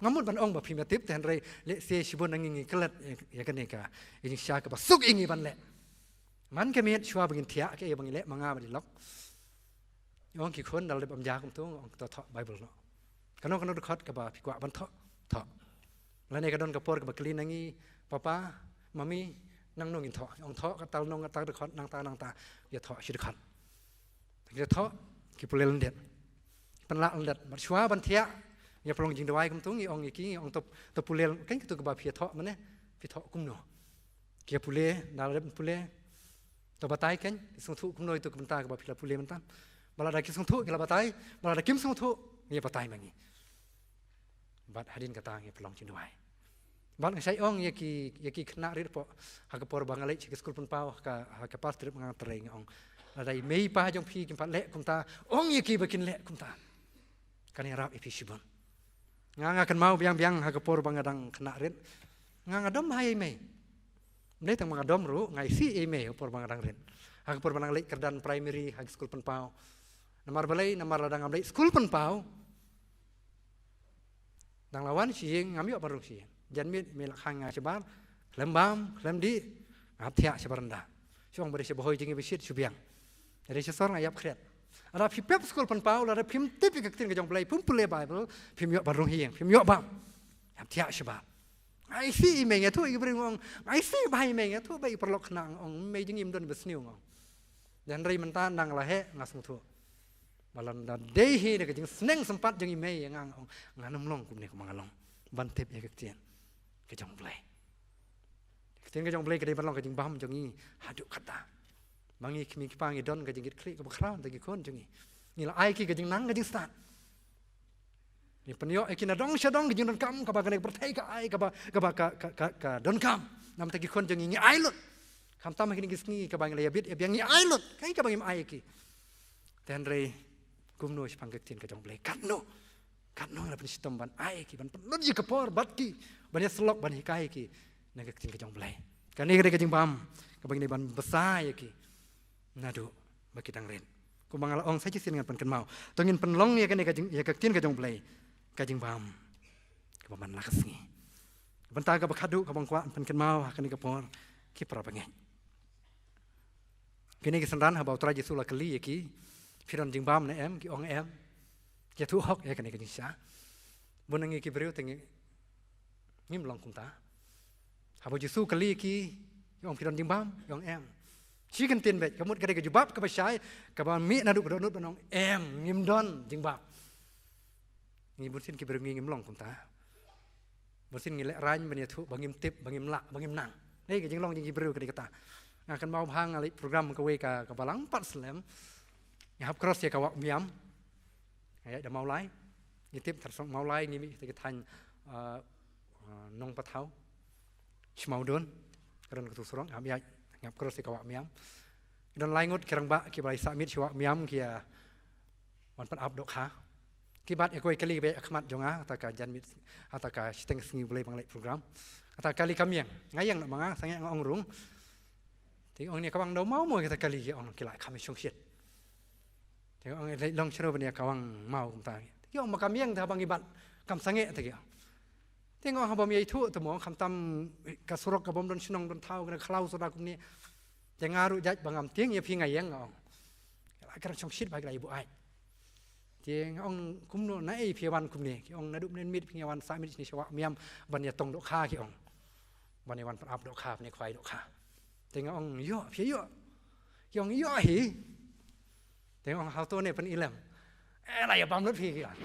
Ngam mut ban ong ba phim ïa tip, te hynrei lehse shibun na ngi ngi klet ïa, ïa kane ka, ïa ka jingshisha kaba suk ïa ngi ban leh. Man ka miet shuwa ba ngin thiah, kaei ba ngi leh ma nga bad i lok? Ong, "Ki khun, da la dep ym jia kumto," ong, "to thoh Baibl noh. Kano kano dkhot kaba phi kwah ban thoh, thoh." Lane ka don ka por kaba kylli na ngi, "Papa, Mami, nangno ngin thoh?" Ong, "Thoh kata lynnong, kata dkhot, nangta nangta." Ïa thoh shi dkhot. Ki thoh, ki pule lyndet, pynlah lyndet. Bad shuwa ban thiah, ïa pynlong jingduwai kumto, ngi ong ïa ki, ngi ong, "To, to pule, kan kito kaba phi ïa thoh mynne, phi thoh kumno?" Ki ïa pule, da la dep pule, "To batai kan, ki sngewthuh kumno ïa kito ki bynta kaba phi la pule mynta." Ba lada ki sngewthuh ki la batai, ba lada kim sngewthuh, ngi ïa batai ma ngi. Bad hadien kata ngi pynlong jingduwai. Bad nga shait ong ïa ki, ïa ki khynnah rit hapoh, ha ka por ba nga leit sha ki skul pynpaw, ha ka, ha ka pastorate, nga trei, nga ong, "Lada i mei i pa jong phi kim pat leh kumta, ong ïa ki ba kin leh kumta. Kan ïarap ïa phi shibun." Nga, nga kynmaw biang biang ha ka por ba nga dang khynnah rit, nga, nga dom bha ïa i mei. Ym dei tang ba nga dom ruh, nga isih ïa i mei ha ka por ba nga dang rit. Ha ka por ba nga leit kyrdan primary ha ka skul pynpaw. Namar balei, namar lada ngam leit skul pynpaw, dang la wan sha ïing, ngam ïoh ban rung sha ïing. Janmiet i mei la khang nga shabar, khlem bam, khlem dih, nga hap thiah sha baranda. Shu ong ba dei sha Bhoi jong ngi ba shit shu biang. Dei sha sor nga ïap khriat. Lada phi pep skul pynpaw, lada phim tip ïa ka ktien ka jong U Blei, phim pule Bible, phim ïoh ban rung sha ïing, phim ïoh bam. Ïap thiah shabar. Nga isih i mei, nga ïathuh ïa ki briew, nga ong. Nga isih bha i mei, nga ïathuh bha ïa ki paralok khynnah, nga ong. Mei jong ngi ym don ba sniew, nga ong. Hynrei mynta nga la heh, nga sngewthuh ba lada dei hi da ka jingsneng sympat jong i mei ïa nga, nga ong, ngan ym long kumne kumba nga long ban tip ïa ka ktien ka jong U Blei. Ka ktien ka jong U Blei ka dei ban long ka jingbam jong ngi haduh katta. Ma ngi kmie ki kpa ngi don ka jingkitkhlieh kaba khraw na ki khun jong ngi. Ngi la ai ki ka jingnang ka jingstad. Ngi pynïoh ïa ki na dong sha dong ka jingdonkam kaba kane ka pyrthei ka ai, kaba, kaba ka, ka, ka, ka donkam. Namar ki khun jong ngi ngi ai lut. Khamtam ha kine ki sngi kaba ngi la ïabit ïabiang ngi ai lut. Kaei kaba ngim ai ïa ki. Te hynrei kumno shaphang ka ktien ka jong U Blei, katno, katno ngi la pynshitom ban ai ïa ki, ban pynlut ïa ka por bad ki, ban ïasyllok, ban hikai ïa ki na ka ktien ka jong U Blei. Kane ka dei ka jingbam kaba ngi dei ban bsa ïa ki naduh ba ki dang rit. Kumba nga la ong, sa shisien ngan pynkynmaw. To ngin pynlong ïa kane ka jing, ïa ka ktien ka jong U Blei ka jingbam kaba man la ka sngi. Bynta kaba khadduh kaba nga kwah pynkynmaw ha kane ka por, ki para bangeit. Kine ki synran, haba U Trai Jisu u la kylli ïa ki, phi don jingbam ne em, ki ong em. Ki ïathuh hok ïa kane ka jingshisha. Bun na ngi ki briew te ngi, ngim long kumta. Haba U Jisu u kylli ïa ki, ki ong phi don jingbam, ki ong em. Shi kyntien beit, ka mut ka dei ka jubab kaba shai, kaba mih naduh ka dohnud ban ong em, ngim don jingbam. Ngi bunsien ki briew ngi ngim long kumta. Bunsien ngi lehraiñ ban ïathuh ba ngim tip, ba ngim lah, ba ngim nang. Hei, ka jinglong jong ki briew ka dei kata. Nga kynmaw ba nga leit program kawei ka, ka Balang pat slem. Nga hap cross ïa ka Wah Miam. Nga ïaid da Mawlai. Ngi tip tharsong Mawlai ngi mih ïa ki thaiñ, uh, uh, Nongpathaw. Shmawdon. Ka don katu surok, nga hap ïaid, nga hap cross ïa ka Wah Miam. Ki don lai ngut ki rangbah kiba la sah miet sha Wah Miam ki ïa wan pynap dohkha. Ki bat ïa kawei kali ba ïa khmat jong nga, kata ka janmiet, kata ka shiteng sngi U Blei ba nga leit program. Kata ka kali kam ïeng, nga ïeng noh ma nga, sangeh nga ong rung. Te ong ne ka wang daw maw mo kata kali ki ong ki la kham shongshit. Te ong leit long shano ban ïa ka wang maw kumta. Te ong ma kam ïeng te haba ngi bat kam sangeh te ki ong. Te ong haba mi ïathuh te mo khamtam ka surok ka bym don shnong don thaw ka khlaw suda kumne. Te nga ruh jait ba ngam tieng ïa phi nga ïeng nga ong. Ki la kren shongshit ba ki la ïa buaid. Te nga ong kumno naei phi wan kumne. Ki ong naduh mynmiet phi nga wan sah miet shane sha Wah Miam ban ïa tong dohkha ki ong. Ban ïa wan pynap dohkha, ban ïa khwai dohkha. Te nga ong ïoh, phi ïoh. Ki ong ïoh hi. Te nga ong hato ne pyn-i lem. Eh, la ïa bam lut phi ki ong.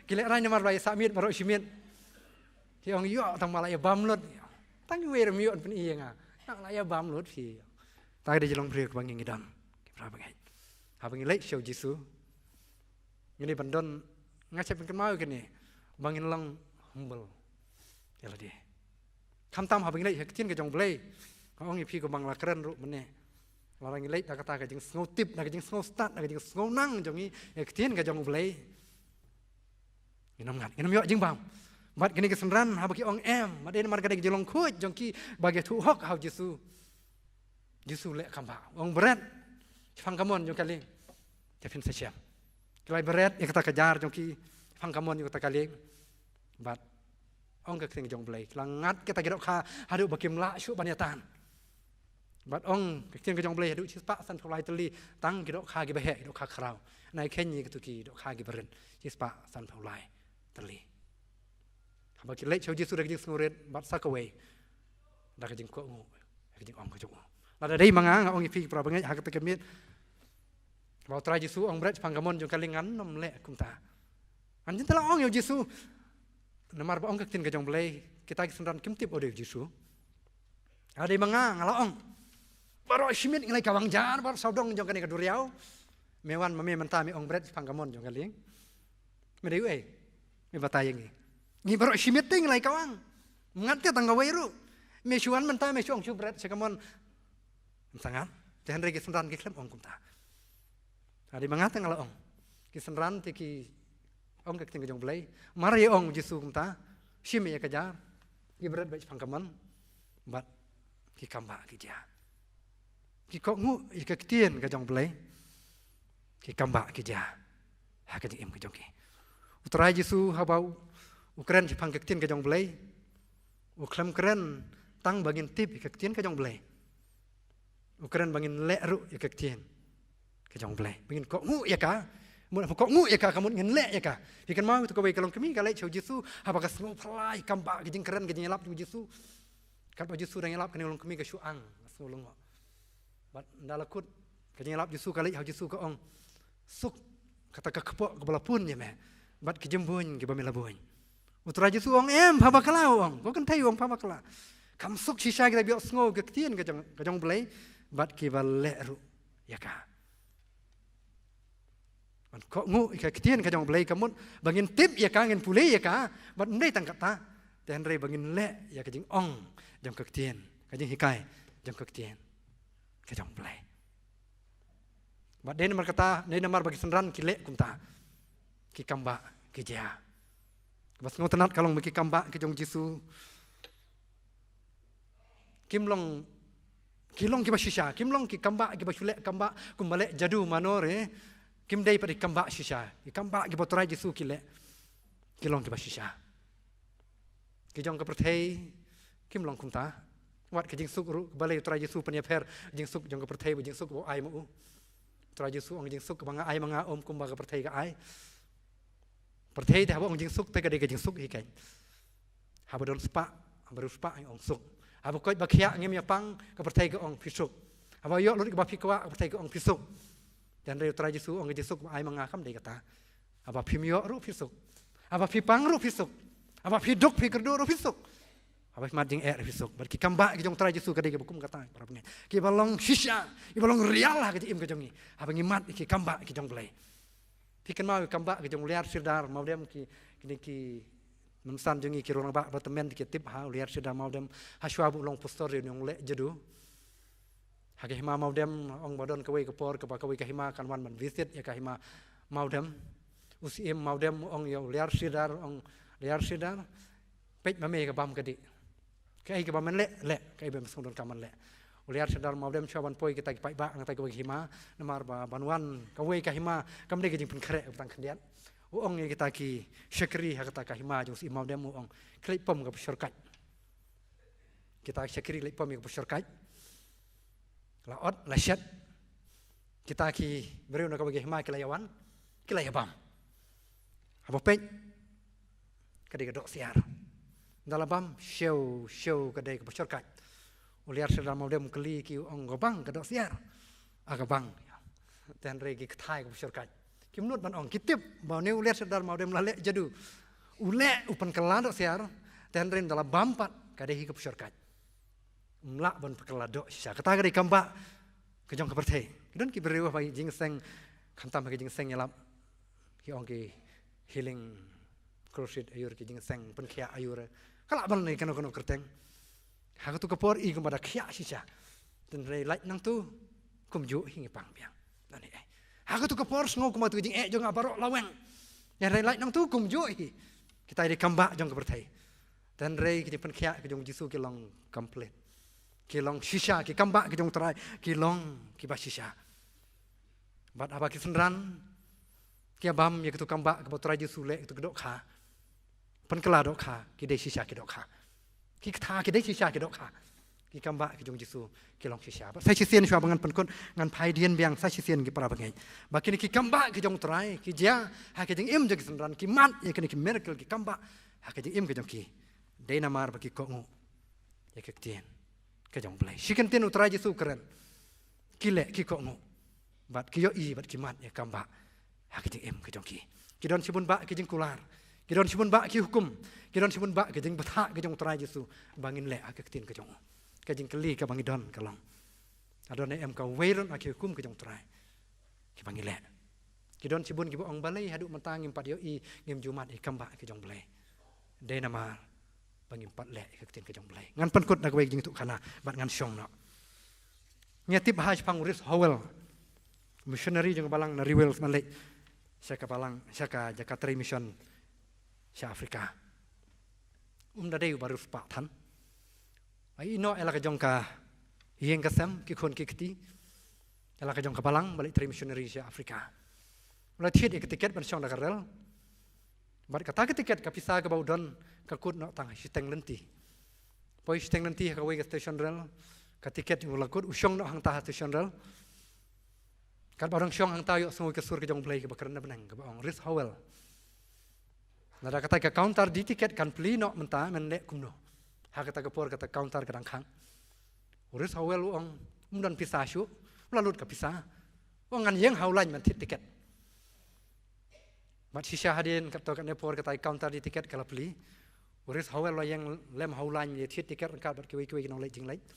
Ki lehraiñ namar ba ïa sah miet baroh shi miet. Ki ong ïoh tang ma la ïa bam lut. Tang wei ruh ym ïoh pyn-i ïa nga. Tang la ïa bam lut phi. Ta ka dei jinglong briew kaba ngi ngi don. Ki para bangeit. Haba ngi leit sha U Jisu. Ngi dei ban don, nga shait pynkynmaw ïa kane. Ba ngin long humble ïa lade. Khamtam haba ngi leit ha ka ktien ka jong U Blei. Nga ong ïa phi kumba nga la kren ruh mynne. Lada ngi leit da kata ka jingsngew tip, da ka jingsngew stad, da ka jingsngew nang jong ngi ïa ka ktien ka jong U Blei. Ngin ym ngat, ngin ym ïoh jingbam. Bad kine ki synran haba ki ong em, bad dei namar ka dei ka jinglong khuid jong ki ba ki ïathuh hok ha U Jisu. Jisu u leh kam ba ong bret shaphang ka mon jong ka lieng. Te phin sa shem. Ki la bret ïa kata ka jar jong ki shaphang ka mon jong kata ka lieng. Bad ong ka ktien jong U Blei, ki la ngat kita ki dohkha haduh ba kim lah shuh ban ïa tan. Bad ong ka ktien ka jong U Blei haduh shispah sanphew lai tylli tang ki dohkha kiba heh, ki dohkha khraw. Nai khein ïa kitu ki dohkha kiba rit, shispah sanphew lai tylli. Haba ki leit sha U Jisu da ka jingsngewrit bad sa kawei da ka jingkohnguh, da ka jingong ka jong u. Lada dei ma nga, nga ong ïa phi ki para bangeit ha kata ka miet ba U Trai Jisu ong bret shaphang ka mon jong ka lieng, ngan ym leh kumta. Ngan jin te la ong ïa U Jisu. Namar ba ong ka ktien ka jong U Blei, kita ki synran kim tip u dei U Jisu. Lada dei ma nga, nga la ong. Baroh shi miet ngi la ïa kawang jar baroh sawdong jong kane ka duriaw. Me wan ma me mynta me ong bret shaphang ka mon jong ka lieng. Me dei uei? Me batai ïa ngi. Ngi baroh shi miet te ngi la ïa kawang. Ym ngat te tang kawei ruh. Me shu wan mynta me shu ong shu bret sha ka mon. Ym sa ngat. Te hynrei ki synran ki khlem ong kumta. Lada dei ma nga te nga la ong. Ki synran te ki ong ka ktien ka jong U Blei. Mar ïa ong U Jisu kumta. Shim ïa ka jar. Ki bret beit shaphang ka mon. Bad ki kam ba ki jia. ki kohnguh ïa ka ktien ka jong U Blei, ki kambah ki jia ha ka jingim ka jong ki. U Trai Jisu haba u kren shaphang ka ktien ka jong U Blei, u khlem kren tang ba ngin tip ïa ka ktien ka jong U Blei. U kren ba ngin leh ruh ïa ka ktien ka jong U Blei, ba ngin kohnguh ïa ka. Mut haba kohnguh ïa ka, ka mut ngin leh ïa ka. Phi kynmaw ïa kawei ka longkmie ka leit sha U Jisu haba ka sngew phylla ïa ki kambah, ka jingkren, ka jinglap jong U Jisu. Katba U Jisu dang ïalap, kane ka longkmie ka shu ang, ka sngew lyngngoh. Bad ynda la kut ka jingïalap Jisu, ka leit ha U Jisu, ka ong, "Suk kata ka kpoh kaba la pun ïa me bad ki jingbuiñ kiba me la buiñ." U Trai Jisu ong, "Em, pha bakla," u ong. Ko kynthei, u ong, "Pha bakla. Kham suk shisha kiba ïohsngew ka ktien ka jong, ka jong U Blei bad kiba leh ruh ïa ka." Ban kohnguh ïa ka ktien ka jong U Blei ka mut ba ngin tip ïa ka, ngin pule ïa ka, bad ym dei tang kata, te hynrei ba ngin leh ïa ka jingong jong ka ktien, ka jinghikai jong ka ktien ka jong U Blei. Bad dei namar kata, dei namar ba ki synran ki leh kumta, ki kambah ki jia. Ba sngewtynnat ka long ba ki kambah ki jong U Jisu kim long, ki long kiba shisha, kim long ki kambah kiba shu leh kambah kumba leh jadu mano re, kim dei pat ki kambah shisha. Ki kambah kiba U Trai Jisu ki leh, ki long kiba shisha. Ki jong ka pyrthei kim long kumta. Wat ka jingsuk ruh, balei U Trai Jisu pynïapher jingsuk jong ka pyrthei bad jingsuk ba u ai ma u? U Trai Jisu ong, "Jingsuk kaba nga ai ma nga ym kumba ka pyrthei ka ai." Pyrthei te haba ong jingsuk te ka dei ka jingsuk hi keiñ. Haba don spah, haba riewspah, ong suk. Haba koit ba khiah ngim ïa pang, ka pyrthei ka ong phi suk. Haba ïoh lut kaba phi kwah, ka pyrthei ka ong phi suk. Te hynrei U Trai Jisu ong, "Ka jingsuk ba ai ma nga kam dei kata. Haba phim ïoh ruh phi suk. Haba phi pang ruh phi suk. Haba phi duk phi kyrduh ruh phi suk. Haba phi mad jingeh ruh phi suk." Bad ki kambah ki jong U Trai Jisu ka dei kiba kum kata, para bangeit, kiba long shisha, kiba long rial ha ka jingim ka jong ngi, haba ngi mad ïa ki kambah ki jong U Blei. Phi kynmaw ïa ki kambah ki jong u Liar Sirdar Mawdem, ki, kine ki nongsan jong ngi ki rangbah ba tymmen ki tip ha u Liar Sirdar Mawdem, ha shuwa ba u long pastor ïa u nongleh jadu. Ha ka hima Mawdem, ong ba don kawei ka por kaba kawei ka hima kan wan ban visit ïa ka hima Mawdem. U Syiem Mawdem u ong ïa u Liar Sirdar, ong, "Liar Sirdar, peit ma me ïa ka bam ka dih. Kaei kaba men leh, leh, kaei ba men sngewdonkam men leh." U Liar Sirdar Mawdem shuwa ban poi kita ki paidbah na kata kawei ka hima, namar ba ban wan kawei ka hima kam dei ka jingpynkhreh kaba tang khyndiat. U ong ïa kita ki shakri ha kata ka hima jong u Syiem Mawdem, u ong, "Khie leit pom ka pashor kait." Kita ki shakri leit pom ïa ka pashor kait. La ot, la shet. Kita ki briew na kawei ka hima ki la ïa wan, ki la ïa bam. Haba peit, ka dei ka dohsiar. Ynda la bam, shew, shew ka dei ka pashor kait. U Liar Sirdar Mawdem u kylli ki, u ong, "Ko bang ka dohsiar?" "Ah, ka bang." Te hynrei ki kthai ka pashor kait. Kim nud ban ong, ki tip ba une u Liar Sirdar Mawdem la leh jadu. U leh, u pynkylla dohsiar, te hynrei ynda la bam pat, ka dei hi ka pashor kait. Ym lah ban pynkylla doh shisha. Kata ka dei kambah ka jong ka pyrthei. Ki don ki briew ha ka jingseng, khamtam ha ka jingseng ïalap, ki ong ki healing crusade aiur, ki jingseng pynkhiah aiur. Ka lah ban leh kano kano kyrteng. Ha katu ka por i kumba da khiah shisha. Te hynrei lait nangtu kumjuh hi ngi pang biang. Nani eh. Ha katu ka por sngew kumba tu ka jingeh jong nga baroh la weng. Te hynrei lait nangtu kumjuh hi. Kita i dei kambah jong ka pyrthei. Te hynrei ki jingpynkhiah ki jong u Jisu ki long complete. Ki long shisha, ki kambah ki jong u Trai ki long kiba shisha. Bad haba ki synran ki ïa bam ïa katu kambah kaba u Trai Jisu leh, katu ka dohkha, pynkylla dohkha, ki dei shisha ki dohkha. Ki kthai ki dei shisha ki dohkha. Ki kambah ki jong u Jisu ki long shisha. Bad sa shisien shuwa ba ngan pynkut, ngan phai dien biang sa shisien, ki para bangeit, ba kine ki kambah ki jong u Trai ki jia ha ka jingim jong ki synran, ki mad ïa kine ki miracle, ki kambah ha ka jingim ka jong ki. Dei namar ba ki kohnguh ïa ka ktien ka jong u Blei. Shi kyntien u Trai Jisu u kren, ki leh, ki kohnguh, bad ki ïohi, bad ki mad ïa ka kambah ha ka jingim ka jong ki. Ki don shibun bah ki jingkular, ki don shibun bah ki hukum, ki don shibun bah ki jingbthah ki jong u Trai Jisu ba ngin leh ha ka ktien ka jong u. Ka jingkylli kaba ngi don ka long, ka don ne em kawei ruh na ki hukum ki jong u Trai kiba ngi leh? Ki don shibun kiba ong, balei haduh mynta ngim pat ïohi, ngim ju mad ïa ka kambah ki jong u Blei? Dei namar ba ngim pat leh ïa ka ktien ka jong u Blei. Ngan pynkut na kawei ka jingïathuhkhana bad ngan shong noh. Ngi ïa tip bha shaphang u Rhys Howell, missionary jong ka Balang na ri Wales, ban leit sha ka Balang, sha ka jaka trei mission sha Africa. Um da dei uba riewspah than. Ai ino ela ka jong ka ïing ka sem, ki khun ki kti. Ïa la ka jong ka balang ba leit trei missionary sha Africa. U la thied ïa ka tiket ban shong da ka rel. Bad kata ka tiket, ka pisa kaba u don, ka kut noh tang shiteng lynti. Poi shiteng lynti ha kawei ka station rel. Ka tiket u la kut, u shong noh hangta ha station rel. Katba u dang shong hangta u ïohsngew ïa ka sur ka jong U Blei kaba kren na bneng kaba ong, Rees Howell, lada katai ka counter die tiket kan plie noh mynta, men leh kumno? Ha kata ka por kata counter ka dang khang. U Rees Howell u ong, ym don pisa shuh. U la lut ka pisa. U ong, ngan ïeng ha u line ban thied tiket. Bad shisha hadien katto katne por katai counter die tiket ka la plie. U Rees Howell u la ïeng lem ha u line ïa thied tiket ryngkat bad kiwei kiwei ki nongleit jingleit.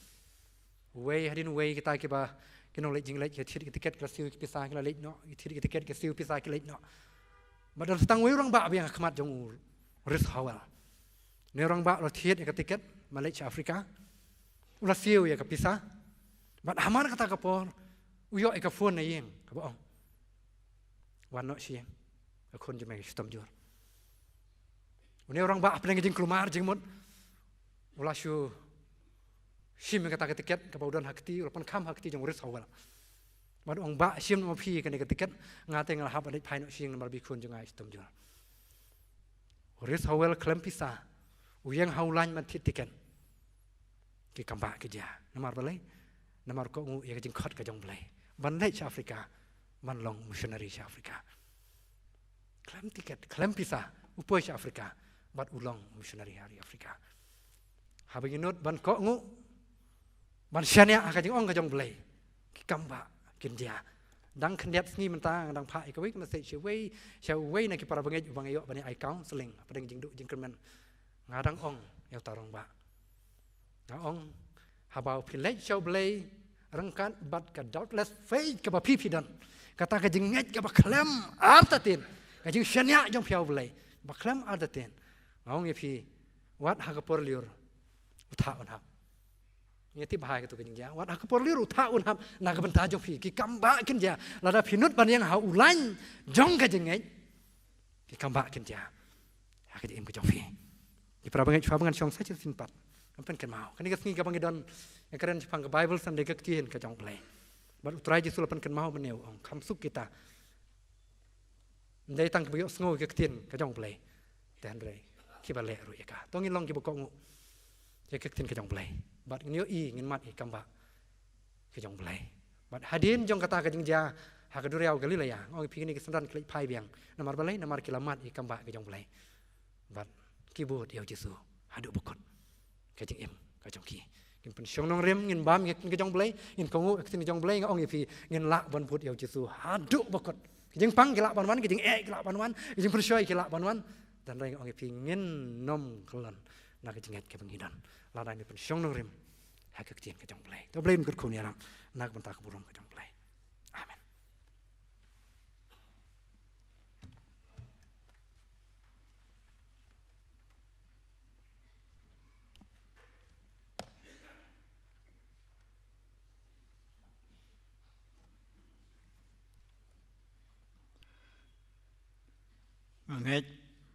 Uwei hadien uwei kita kiba, ki nongleit jingleit, ki thied ki tiket ki la siew ki pisa ki la leit noh, ki thied ki tiket ki siew pisa ki leit noh. Bad don tang uwei u rangbah ba ïeng ha khmat jong u Rees Howell. Une u rangbah u la thied ïa ka tiket ban leit sha Africa. U la siew ïa ka pisa. Bad hamar kata ka por u ïoh ïa ka phone na ïing kaba ong, wan noh sha ïing, ka khun jong me ka shitom jur. Une u rangbah hapdeng ka jingkulmar jingmut u la shu shim ïa kata ka tiket kaba u don ha kti, u la pynkham ha kti jong u Rees Howell. Bad u ong, bah, shim noh ma phi kane ka tiket, nga te nga la hap ban leit phai noh sha ïing namar ba i khun jong nga i shitom jur. U Rees Howell khlem pisa u ïeng ha u line ban thied tiket. Ki kambah ki jia. Namar balei? Namar u kohnguh ïa ka jingkhot ka jong U Blei ban leit sha Africa, ban long missionary sha Africa. Khlem tiket, khlem pisa, u poi sha Africa bad u long missionary ha ri Africa. Haba ngi nud ban kohnguh, ban shaniah ha ka jingong ka jong U Blei, ki kambah kin jia. Dang khyndiat sngi mynta nga dang phah ïa kawei ka message sha uwei, sha uwei na ki para bangeit uba nga ïoh ban ïa ai counselling hapdeng jingduh jingkyrmen. Nga dang ong ïa uta u rangbah, nga ong, haba phi leit sha U Blei ryngkat bad ka doubtless faith kaba phi phi don, kata ka jingngeit kaba khlem artatien, ka jingshaniah jong phi ha U Blei ba khlem artatien, nga ong ïa phi, wat ha ka por lyiur u thah un hap. Ngi tip bha ïa katu ka jingjia, wat ha ka por lyiur u thah un hap na ka bynta jong phi. Ki kambah kin jia. Lada phi nud ban ïeng ha u line jong ka jingngeit, ki kambah kin jia ha ka jingim ka jong phi. Ki para bangeit, shuwa ba ngan shong sa shisien pat, ngan pynkynmaw, kane ka sngi kaba ngi don, ngi kren shaphang ka Bible Sunday, ka ktien ka jong U Blei. Bad U Trai Jisu u la pynkynmaw mynne, u ong, kham suk kita, ym dei tang kiba ïohsngew ïa ka ktien ka jong U Blei, te hynrei kiba leh ruh ïa ka. To ngin long kiba kohnguh ïa ka ktien ka jong U Blei bad ngin ïohi, ngin mad ïa ki kambah ka jong U Blei. Bad hadien jong kata ka jingjia ha ka duriaw Galilea, nga ong ïa phi, kine ki synran ki leit phai biang. Namar balei? Namar ki la mad ïa ki kambah ka jong U Blei bad ki bud ïa U Jisu haduh ba kut ka jingim ka jong ki. Ngin pynshong nongrim, ngin bam ïa ka ktien ka jong U Blei, ngin kohnguh ïa ka ktien ka jong U Blei. Nga ong ïa phi, ngin lah ban bud ïa U Jisu haduh ba kut. Ki jingpang ki lah ban wan, ki jingeh ki lah ban wan, ki jingpynshoi ki lah ban wan. Te hynrei nga ong ïa phi, ngin nym kyllon na ka jingngeit kaba ngi don lada ngi pynshong nongrim ha ka ktien ka jong U Blei. To U Blei un kyrkhu ïa ngi na ka bynta ka burom ka jong U Blei. Amen. Nga ngeit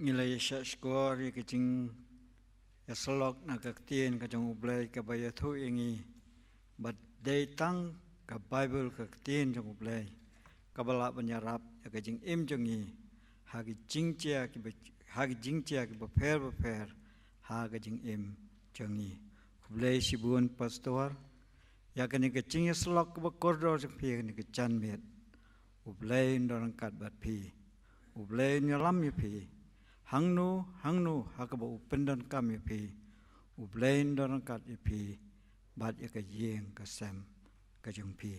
ngi la ïa shah shkor ïa ka jingïasyllok na ka ktien ka jong U Blei kaba ïathuh ïa ngi. Bad dei tang ka Baibl, ka ktien jong U Blei, kaba lah ban ïarap ïa ka jingim jong ngi ha ki jingjia kiba, ha ki jingjia kiba pher bapher ha ka jingim jong ngi. Khublei shibun Pastor ïa kane ka jingïasyllok kaba kordor jong phi ha kane ka janmiet. U Blei un don ryngkat bad phi. U Blei un ïalam ïa phi hangno hangno ha kaba u pyndonkam ïa phi. U Blei un don ryngkat ïa phi bad ïa ka ïing ka sem ka jong phi.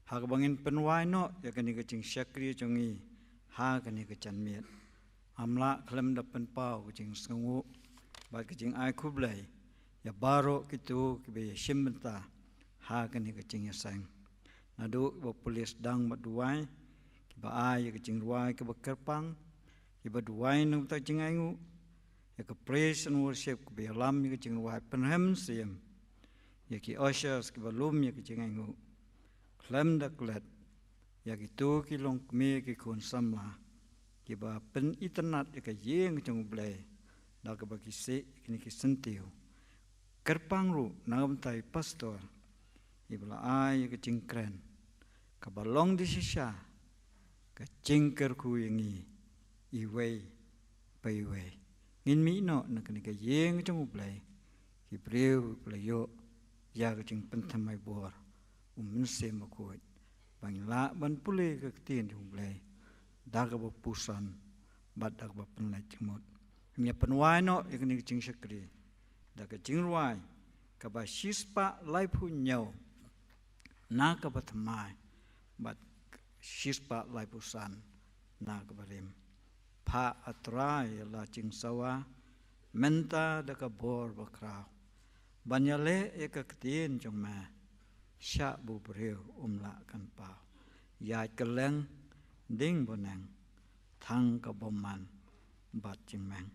Ha kaba ngin pynwai noh ïa kane ka jingshakri jong ngi ha kane ka janmiet, ngam lah khlem da pynpaw ka jingsngewnguh bad ka jingai khublei ïa baroh kito kiba ïashim bynta ha kane ka jingïaseng. Naduh kiba pule sdang bad duwai, kiba ai ïa ka jingrwai kaba kyrpang, kiba duwai na ka bynta ka jingainguh, ïa ka praise and worship kaba ïalam ïa ka jingrwai pynrem siem, ïa ki ushers kiba lum ïa ka jingainguh, khlem da klet ïa kito ki longkmie, ki khun samla kiba pynitynnad ïa ka ïing jong U Blei da kaba ki sih ïa kine ki syntiew. Kyrpang ruh na ka bynta i Pastor iba la ai ïa ka jingkren kaba long da shisha ka jingkyrkhu ïa ngi iwei pa iwei. Ngin mih noh na kane ka ïing jong U Blei, ki briew ki la ïoh ïa ka jingpynthymmai bor U Mynsiem Bakhuid, ba ngin lah ban pule ka ktien jong U Blei da kaba puson bad da kaba pynlait jingmut. Ngin ïa pynwai noh ïa kane ka jingshakri da ka jingrwai kaba shispah laiphew hynñiew na kaba thymmai bad shispah laiphew san na kaba rim. Phah, A Trai, ïa la jingsawa mynta da ka bor bakhraw, ban ïaleh ïa ka ktien jong me, shah ba u briew um lah kan paw. Ïaid kylleng, ding bneng, thang ka bymman bad jingmeng.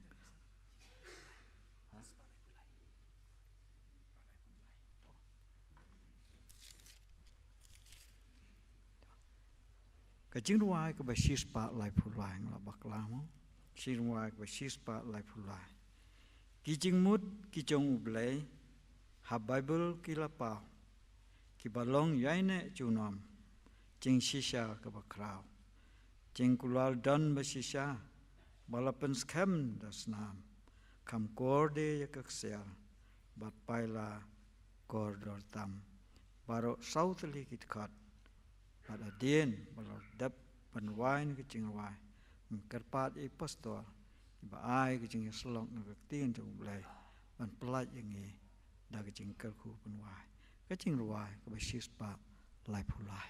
Ka jingrwai kaba shispah laiphew lai, nga la bakla mo. Jingrwai kaba shispah laiphew lai. Ki jingmut ki jong U Blei ha Baibl ki la paw, kiba long ïaineh junom, jingshisha kaba khraw, jingkular don ba shisha, ba la pynskhem da snam, kham kordor ïa ka ksiar, bad paila kordor tam. Baroh saw tylli ki dkhot bad hadien ba la dep ban wai na ka jingrwai, nga kyrpad ïa i pastor, iba ai ka jingïasyllok na ka ktien jong U Blei, ban pyllait ïa ngi da ka jingkyrkhu pynwai. Ka jingrwai kaba shispah laiphew lai.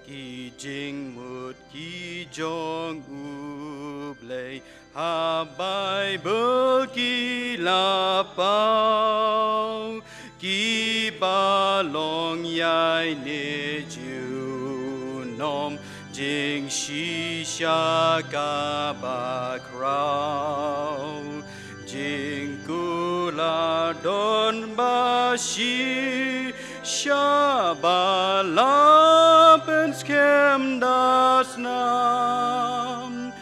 Ki jingmut ki jong U Blei ha Baibl ki la paw, kiba long ïaineh junom, jingshisha kaba khraw, jingkular don ba shisha, ba la pynskhem da snam,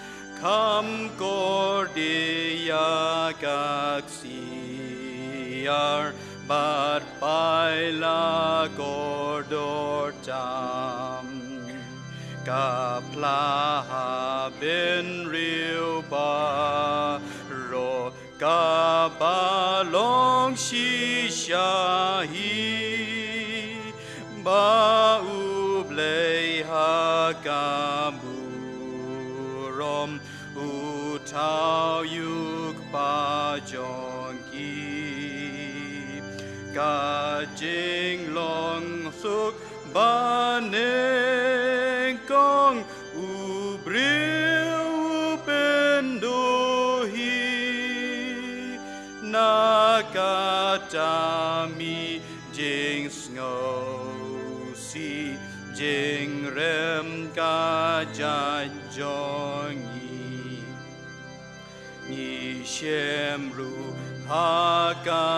kham kordor ïa ka ksiar, bad paila kordor tam. Ka phla ha bynriew baroh kaba long shisha hi, ba U Blei ha ka burom u thaw ïa u kpa jong ki. Ka jinglong suk ba nyngkong u briew u pynduh hi, na kata mih jingsngewsih, jingrem ka jait jong ngi. Ngi shem ruh ha ka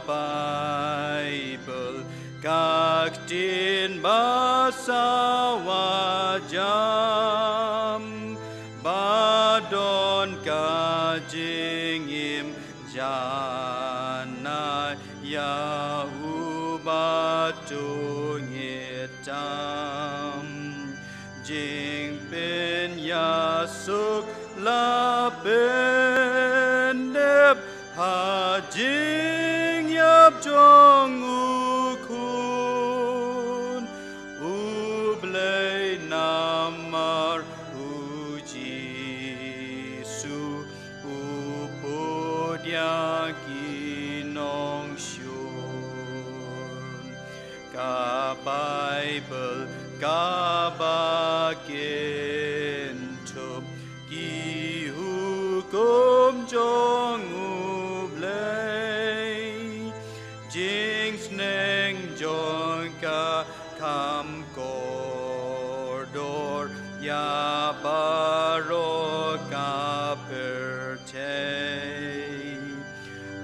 Baibl ka ktien ba sawa jam, ba don ka jingim janai ïa uba tu ngeit tam. Jingpynïasuk la pyndep ha jingïap jong u Khun U Blei namar u Jisu u pud ïa ki nongshun. Ka Baibl kaba kynthup ki hukum jong U Blei, jingsneng jong ka kham kordor ïa baroh ka pyrthei.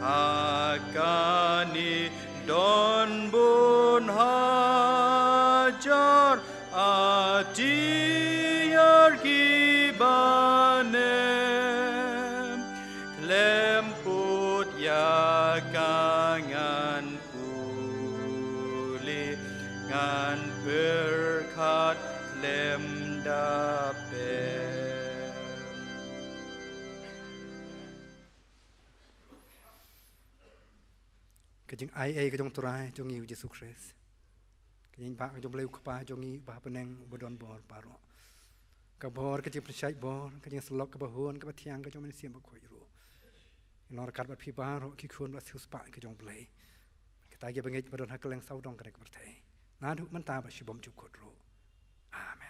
Ha kane don bun hajar atiar ki Khlem put ïa ka ngan pule, ngan pyrkhat khlem da pep. Ka jingaiei ka jong U Trai jong ngi U Jisu Khrist, ka jingïaid ka jong U Blei U Kpa jong ngi Uba ha bneng, uba don bor baroh, ka bor ka jingpynshait bor, ka jingsyllok kaba hun kaba thiang ka jong U Mynsiem Bakhuid ruh, kin long ryngkat bad phi baroh ki khun bad siewspah ka jong U Blei. Kata kiba ngeit ba don ha kylleng sawdong kane ka pyrthei, naduh mynta bad shibun jukut ruh. Amen.